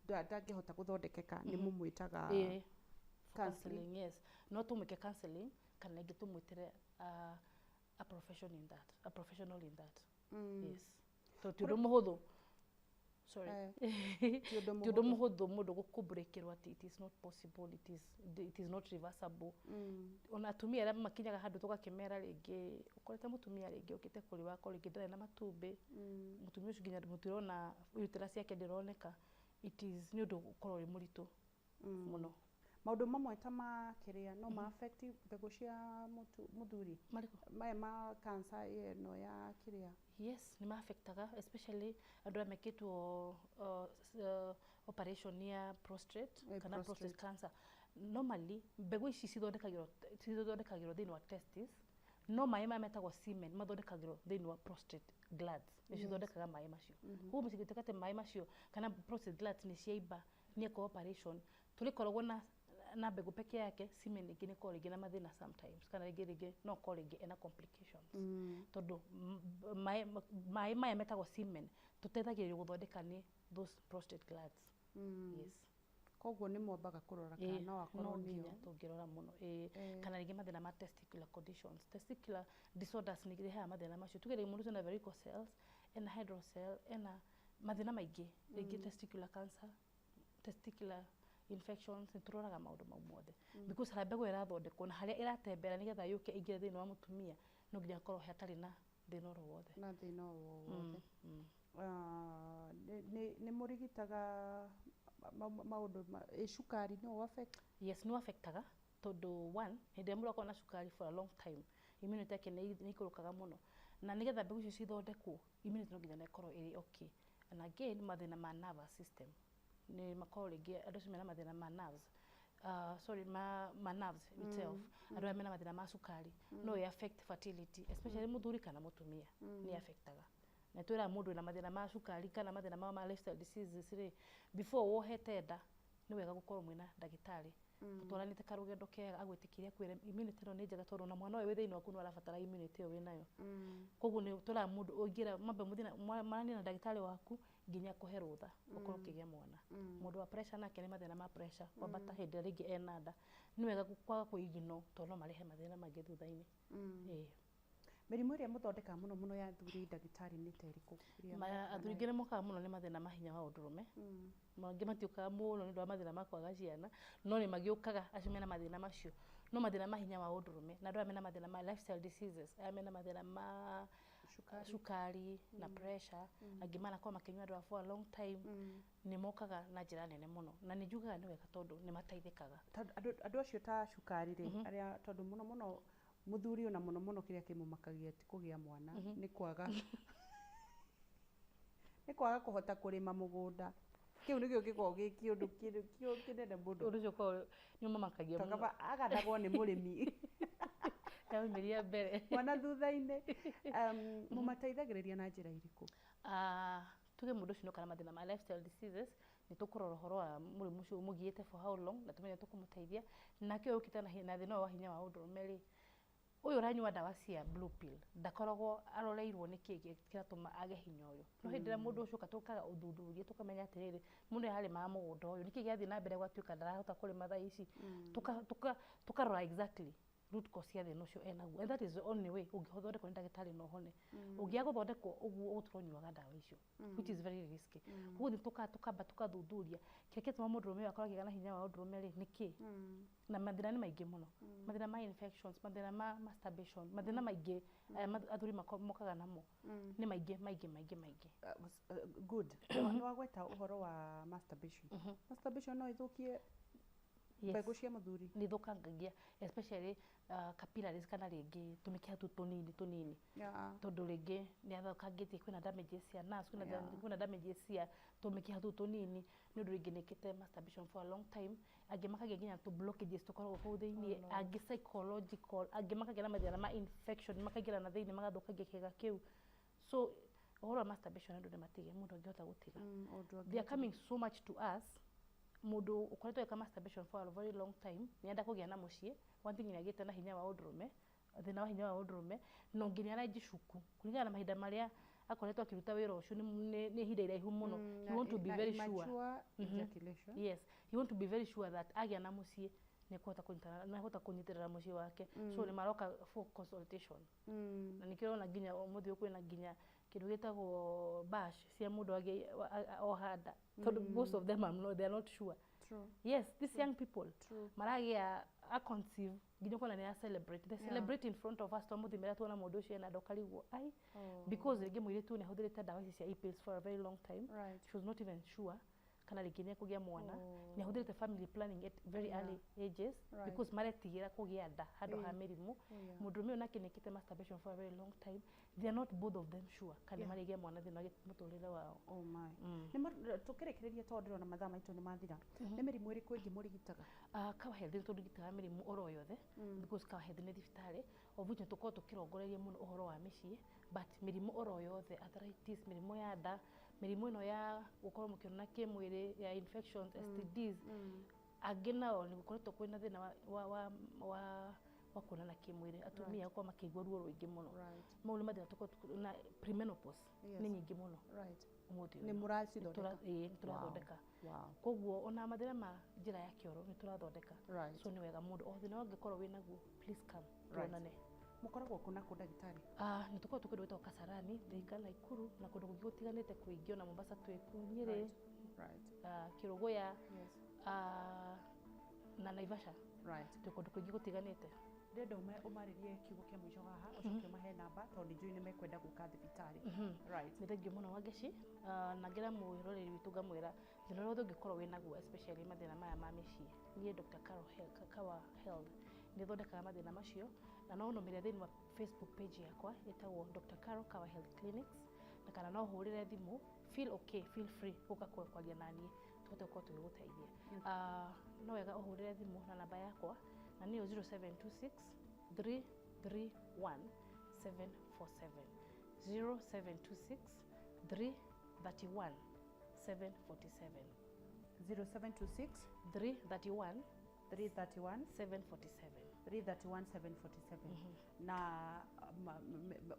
ndangĩhota gũthondekeka, nĩ mũmwĩtaga Ĩĩ, for counseling? Counseling, yes. No tũmwĩke counseling kana ingĩ tũmwĩtĩre a profession in that, a professional in that. Yes, to ti ũndũ mũhũthũ, sorry. Ti ũndũ Ti ũndũ mũhũthũ. Mũhũthũ mũndũ gũkũbreakĩrwo atĩ it is not possible, it is not reversible. Ona atumia arĩa makinyaga handũ tũgakĩmera, rĩngĩ ũkorete mũtumia rĩngĩ ũkĩte kũrĩ wakwa, rĩngĩ ndarĩ na matumbĩ, mũtumia ũcio nginya mũtirona uterus yake ndĩroneka, it is nĩ ũndũ ũkorwo wĩ mũritũ mũno. Maũndũ mamwe ta ma kĩrĩa no ma affect mbegũ cia mũthuri? Marĩkũ? Maya ma cancer ĩno ya kĩrĩa. Yes, nĩ maaffectaga, especially andũ arĩa mekĩtwo operation ya prostate kana prostate prostate. Cancer. Normally mbegũ ici cithondekagĩrwo thĩinĩ wa testis, no maĩ maya metagwo semen mathondekagĩrwo thĩinĩ wa prostate glands, nĩ cithondekaga maĩ macio. Koguo mũcingĩtuĩka atĩ maĩ macio kana prostate glands nĩ ciaimba, nĩ ekwo operation, tũrĩkoragwo na mbegũ peke yake, semen ĩngĩ nĩ ĩkoragwo rĩngĩ na mathĩna sometimes, kana rĩngĩ no ũkorwo rĩngĩ ena complications, tondũ maĩ maya metagwo semen tũteithagĩrĩrio gũthondeka nĩ those prostate glands. Yes. Koguo nĩ mwambaga kũrora kana no akorwo no nĩyo. Nginya tũngĩrora mũno, ĩĩ. Kana rĩngĩ mathĩna ma testicular conditions, testicular disorders nĩ irehaga mathĩna macio. Tuge rĩngĩ mũndũ ũcio ena varicocele, ena hydrocele, ena mathĩna maingĩ, rĩngĩ testicular cancer, testicular infections, nĩ tũroraga maũndũ mau mothe, because harĩa mbegũ ĩrathondekwo na harĩa ĩratembera nĩgetha yũke ĩingĩre thĩinĩ wa mũtumia, no nginya hakorwo hatarĩ na thĩna oro wothe. Na thĩna o wothe. Ah, nĩ mũrigitaga maũndũ cukari no affect? Yes, nĩ affectaga, tondũ one, hĩndĩ ĩrĩa mũndũ akorwo na cukari for a long time, immunity yake nĩ ikũrũkaga mũno, na nĩgetha mbegũ icio cithondekwo, immunity no nginya ĩkorwo ĩrĩ okay. And again, mathĩna ma nervous system nĩ makorwo rĩngĩ andũ acio mena mathĩna ma nerves, sorry, ma nerves itself, andũ arĩa mena mathĩna ma cukari, no ĩ affect fertility, especially mũthuri kana mũtumia, nĩ affectaga. Na twĩraga mũndũ wĩna mathĩna ma cukari kana mathĩna ma lifestyle diseases rĩ, before wohete nda, nĩ wega gũkorwo mwĩna ndagĩtarĩ mũtwaranĩte karũgendo kega, agwĩtĩkĩrie, akwĩre immunity ĩno nĩ njega, tondũ ona mwana ũyũ wĩ thĩinĩ waku no arabatara immunity ĩyo wĩnayo. Koguo nĩ twĩraga mũndũ ũingĩra mambe mũthiĩ maranie na ndagĩtarĩ waku nginya akũhe rũtha ũkorwo ũkĩgĩa mwana. Mũndũ wa pressure nake, nĩ mathĩna ma pressure kwambata hĩndĩ ĩrĩa rĩngĩ ena nda, nĩ wega kwaga kũignore, tondũ no marehe mathĩna mangĩ thutha-inĩ. Ĩĩ. Mĩrimũ ĩrĩa mũthondekaga mũno mũno ya athuri, ndagĩtarĩ, nĩ ta ĩrĩkũ ĩrĩa mokaga Athuri nayo? aingĩ nĩ mokaga mũno nĩ mathĩna ma hinya wa ũndũrũme. Mangĩ matiũkaga mũno nĩ ũndũ wa mathĩna ma kwaga ciana, no nĩ magĩũkaga acio mena mathĩna macio, no mathĩna ma hinya wa ũndũrũme na andũ aya mena mathĩna ma lifestyle diseases, aya mena mathĩna ma Cukari. Cukari na pressure, angĩ manakorwo makĩnyua ndawa for a long time, nĩ mokaga na njĩra nene mũno, na nĩ njugaga nĩ wega tondũ nĩ mateithĩkaga. Tondũ andũ acio ta cukari rĩ, arĩa tondũ mũno mũno mũthuri ona mũno mũno kĩrĩa kĩmũmakagia ti kũgĩa mwana, nĩ kwaga kũhota kũrĩma mũgũnda. Kĩu nĩkĩo gĩkoragwo gĩ kĩũndũ kĩu kĩnene mũno. Ũndũ ũcio ũkoragwo nĩ ũmamakagia mũno. Tondũ agathagwo nĩ mũrĩmi. Yaumĩria mbere. Mwana thutha-inĩ. Mũmateithagĩrĩria na njĩra irĩkũ? Ah, tuge mũndũ ũcio nĩoka na mathĩna ma lifestyle diseases, nĩ tũkũrora ũhoro wa mũrimũ ũcio ũmũgiĩte for how long na tũmenye tũkũmũteithia. Nake ũyũ ũkĩte na thĩna ũyũ wa hinya wa ũndũrũme rĩ, ũyũ ũranyua ndawa cia blue pill ndakoragwo aroreirwo nĩ kĩĩ kĩratũma age hinya ũyũ. No hĩndĩ ĩrĩa mũndũ ũcio oka, tũkaga ũthuthuria, tũkamenya atĩrĩrĩ, mũndũ ũyũ ararĩmaga mũgũnda ũyũ, nĩkĩ gĩathiĩ na mbere gwatuĩka ndarahota kũrĩma thaa ici? Tũkarora exactly root cause ya thĩna ũcio enaguo, and that is the only way ũngĩthondekwo nĩ ndagĩtarĩ na ũhone. Ũngĩaga gũthondekwo ũguo, ũgũtũra ũnyuaga ndawa icio, which is very risky. Koguo nĩ tũkaga tũkamba tũkathuthuria kĩrĩa kĩratũma mũndũrũme ũyũ akorwo akĩgĩa na hinya wa ũndũrũme rĩ, nĩ kĩ. Na mathĩna nĩ maingĩ mũno, mathĩna ma infections, mathĩna ma masturbation, mathĩna maingĩ aya athuri mokaga namo nĩ maingĩ maingĩ maingĩ maingĩ. Good. Nĩ wagweta ũhoro wa masturbation. Masturbation no ĩthũkie Yes. mbegũ cia mũthuri? Nĩ ithũkangagia, especially capillaries kana rĩngĩ tũmĩkiha tũu tũnini tũnini, tondũ rĩngĩ nĩ athũkangĩtie, kwĩna damages cia nerves, kwĩna kwĩna damages cia tũmĩkiha tũu tũnini nĩ ũndũ rĩngĩ nĩkĩte masturbation for a long time. Angĩ makagĩa nginya tũ blockages tũkoragwo kũu thĩiniĩ, angĩ psychological, angĩ makagĩa na mathĩna ma infection, makaingĩra na thĩiniĩ magathũkangia kĩga kĩu. So ũhoro wa masturbation, andũ nĩ matige, mũndũ angĩhota gũtiga. Ũndũ They are coming so much to us. Mũndũ ũkoretwo eka masturbation for a very long time nĩenda kũgĩa na mũciĩ, one thing nĩ agĩte na hinya wa ũndũrũme, thĩna wa hinya wa ũndũrũme, no nginya aranjicuku kũringana na mahinda marĩa akoretwo akĩruta wĩra ũcio, nĩ ihinda iraihu mũno. You want to be na very sure. Immature ejaculation. Yes, you want to be very sure that agĩa na mũciĩ nĩ kũnyitana, nĩ ekũhota kũnyitĩrĩra mũciĩ wake, so nĩ maroka for consultation. Na nĩkĩo ũrona nginya ũmũthĩ ũyũ kwĩna nginya kĩndũ gĩtagwo bash cia mũndũ agĩ oha nda, tondũ most of them are not, they are not sure. True. Yes, these young people True. maragĩa a conceive nginya ũkona nĩ celebrate, they celebrate in front of us. Twamũthimĩra tuona mũndũ ũcio ena nda, ũkarigwo ai, because rĩngĩ mũirĩtu ũyũ nĩ ahũthĩrĩte ndawa ici cia e-pills for a very long time. She was not even sure kana rĩngĩ nĩ ekũgĩa mwana. Nĩ ahũthĩrĩte family planning at very early ages because maretigĩra kũgĩa nda handũ ha mĩrimũ. Mũndũrũme ũyũ nake nĩekĩte masturbation for a very long time. They are not both of them sure kana marĩgĩa mwana thĩinĩ wa mũtũrĩre wao. Oh my. Nĩ tũkĩrĩkĩrĩria, tondũ ndĩrona mathaa maitũ nĩ mathira, nĩ mĩrimũ ĩrĩkũ ĩngĩ mũrigitaga? Kawa Health nĩ tũrigitaga mĩrimũ oro yothe, because Kawa Health nĩ thibitarĩ, of which nĩ tũkoragwo tũkĩrongoreria mũno ũhoro wa mĩciĩ, but mĩrimũ oro yothe, arthritis, mĩrimũ ya nda, mĩrimũ ĩno ya gũkorwo mũkĩonana kĩmwĩrĩ, ya infections, STDs. Angĩ nao nĩ gũkoretwo kwĩna thĩna wa kuonana kĩmwĩrĩ, atumia gũkorwo makĩigua ruo rũingĩ mũno. Mau nĩ mathĩna tũkoragwo na premenopause nĩ nyingĩ mũno ũmũthĩ Nĩ ũyũ. mũracithondeka? Ĩĩ, nĩ tũrathondeka. Koguo ona mathĩna ma njĩra ya kĩoro nĩ tũrathondeka. So nĩ wega mũndũ o thĩna ũngĩkorwo wĩ naguo, please come tuonane. Mũkoragwo kũ na kũ, ndagĩtarĩ? Ah, nĩ tũkoragwo twĩ kũndũ gwĩtagwo Kasarani, Thika, Naikuru na kũndũ kũngĩ gũtiganĩte kũingĩ, ona Mombasa twĩ kũ, Nyĩrĩ, ah, Kĩrũgũya, ah, na Naivasha. Twĩ kũndũ kũingĩ gũtiganĩte. Ndĩrenda ũmarĩrie kiugo kĩa mũico haha, ũcoke ũmahe namba tondũ nĩ njũĩ nĩ mekwenda gũka thibitarĩ. Nĩ thengiũ mũno, Wangeci. Ah, na ngĩra mwĩroreri witũ, ngamwĩra thĩna ũrĩa wothe ũngĩkorwo wĩ naguo, especially mathĩna maya ma mĩciĩ, niĩ Dr. Carol Health, Kawa Health nĩ thondekaga mathĩna macio. Na no ũnũmĩre thĩinĩ wa Facebook page yakwa ĩtagwo Dr. Carol Kawa Health Clinics, na kana no ũhũrĩre thimũ. Feel okay, feel free gũka kwaria naniĩ tũhote gũkorwo tũgĩgũteithia. Ah, no wega ũhũrĩre thimũ na namba yakwa, na nĩyo 0726 331 747, 0726 331 747. 0726 331 331 747. 331 747. Na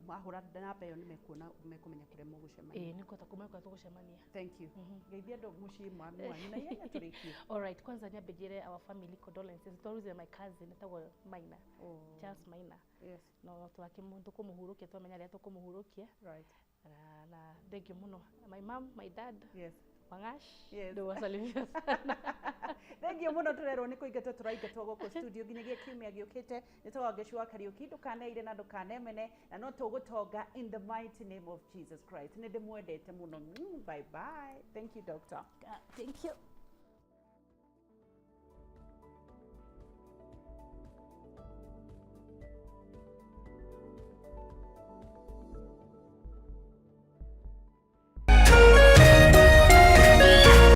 mahũra namba ĩyo nĩ mekuona, mekũmenya kũrĩa mũgũcemania. Ĩĩ, nĩ kũhota kumenya kũrĩa tũgũcemania. Thank you. Geithia andũ mũciĩ mami wanyu na ihenya tũrĩkie. Alright, kwanza nyambe njĩre our family condolences. Twaruze my cousin etagwo Maina. Oh. Charles Maina. No tũkũmũhurũkia, twamenya rĩrĩa tũkũmũhurũkia. Na thank you mũno, my mom, my dad. Wangash. Ndĩwasalimia sana. Thengiũ mũno. Tũrerwo nĩ kũingatwo, tũraingatwo gũkũ studio nginyagia kiumia gĩũkĩte. Nĩ tũgangeci wa Kariũki. Ndũkaneire na ndũkanemene, na no tũgũtonga in the mighty name of Jesus Christ. Nĩ ndĩmwendete mũno. Bye bye. Thank you, doctor. Thank you.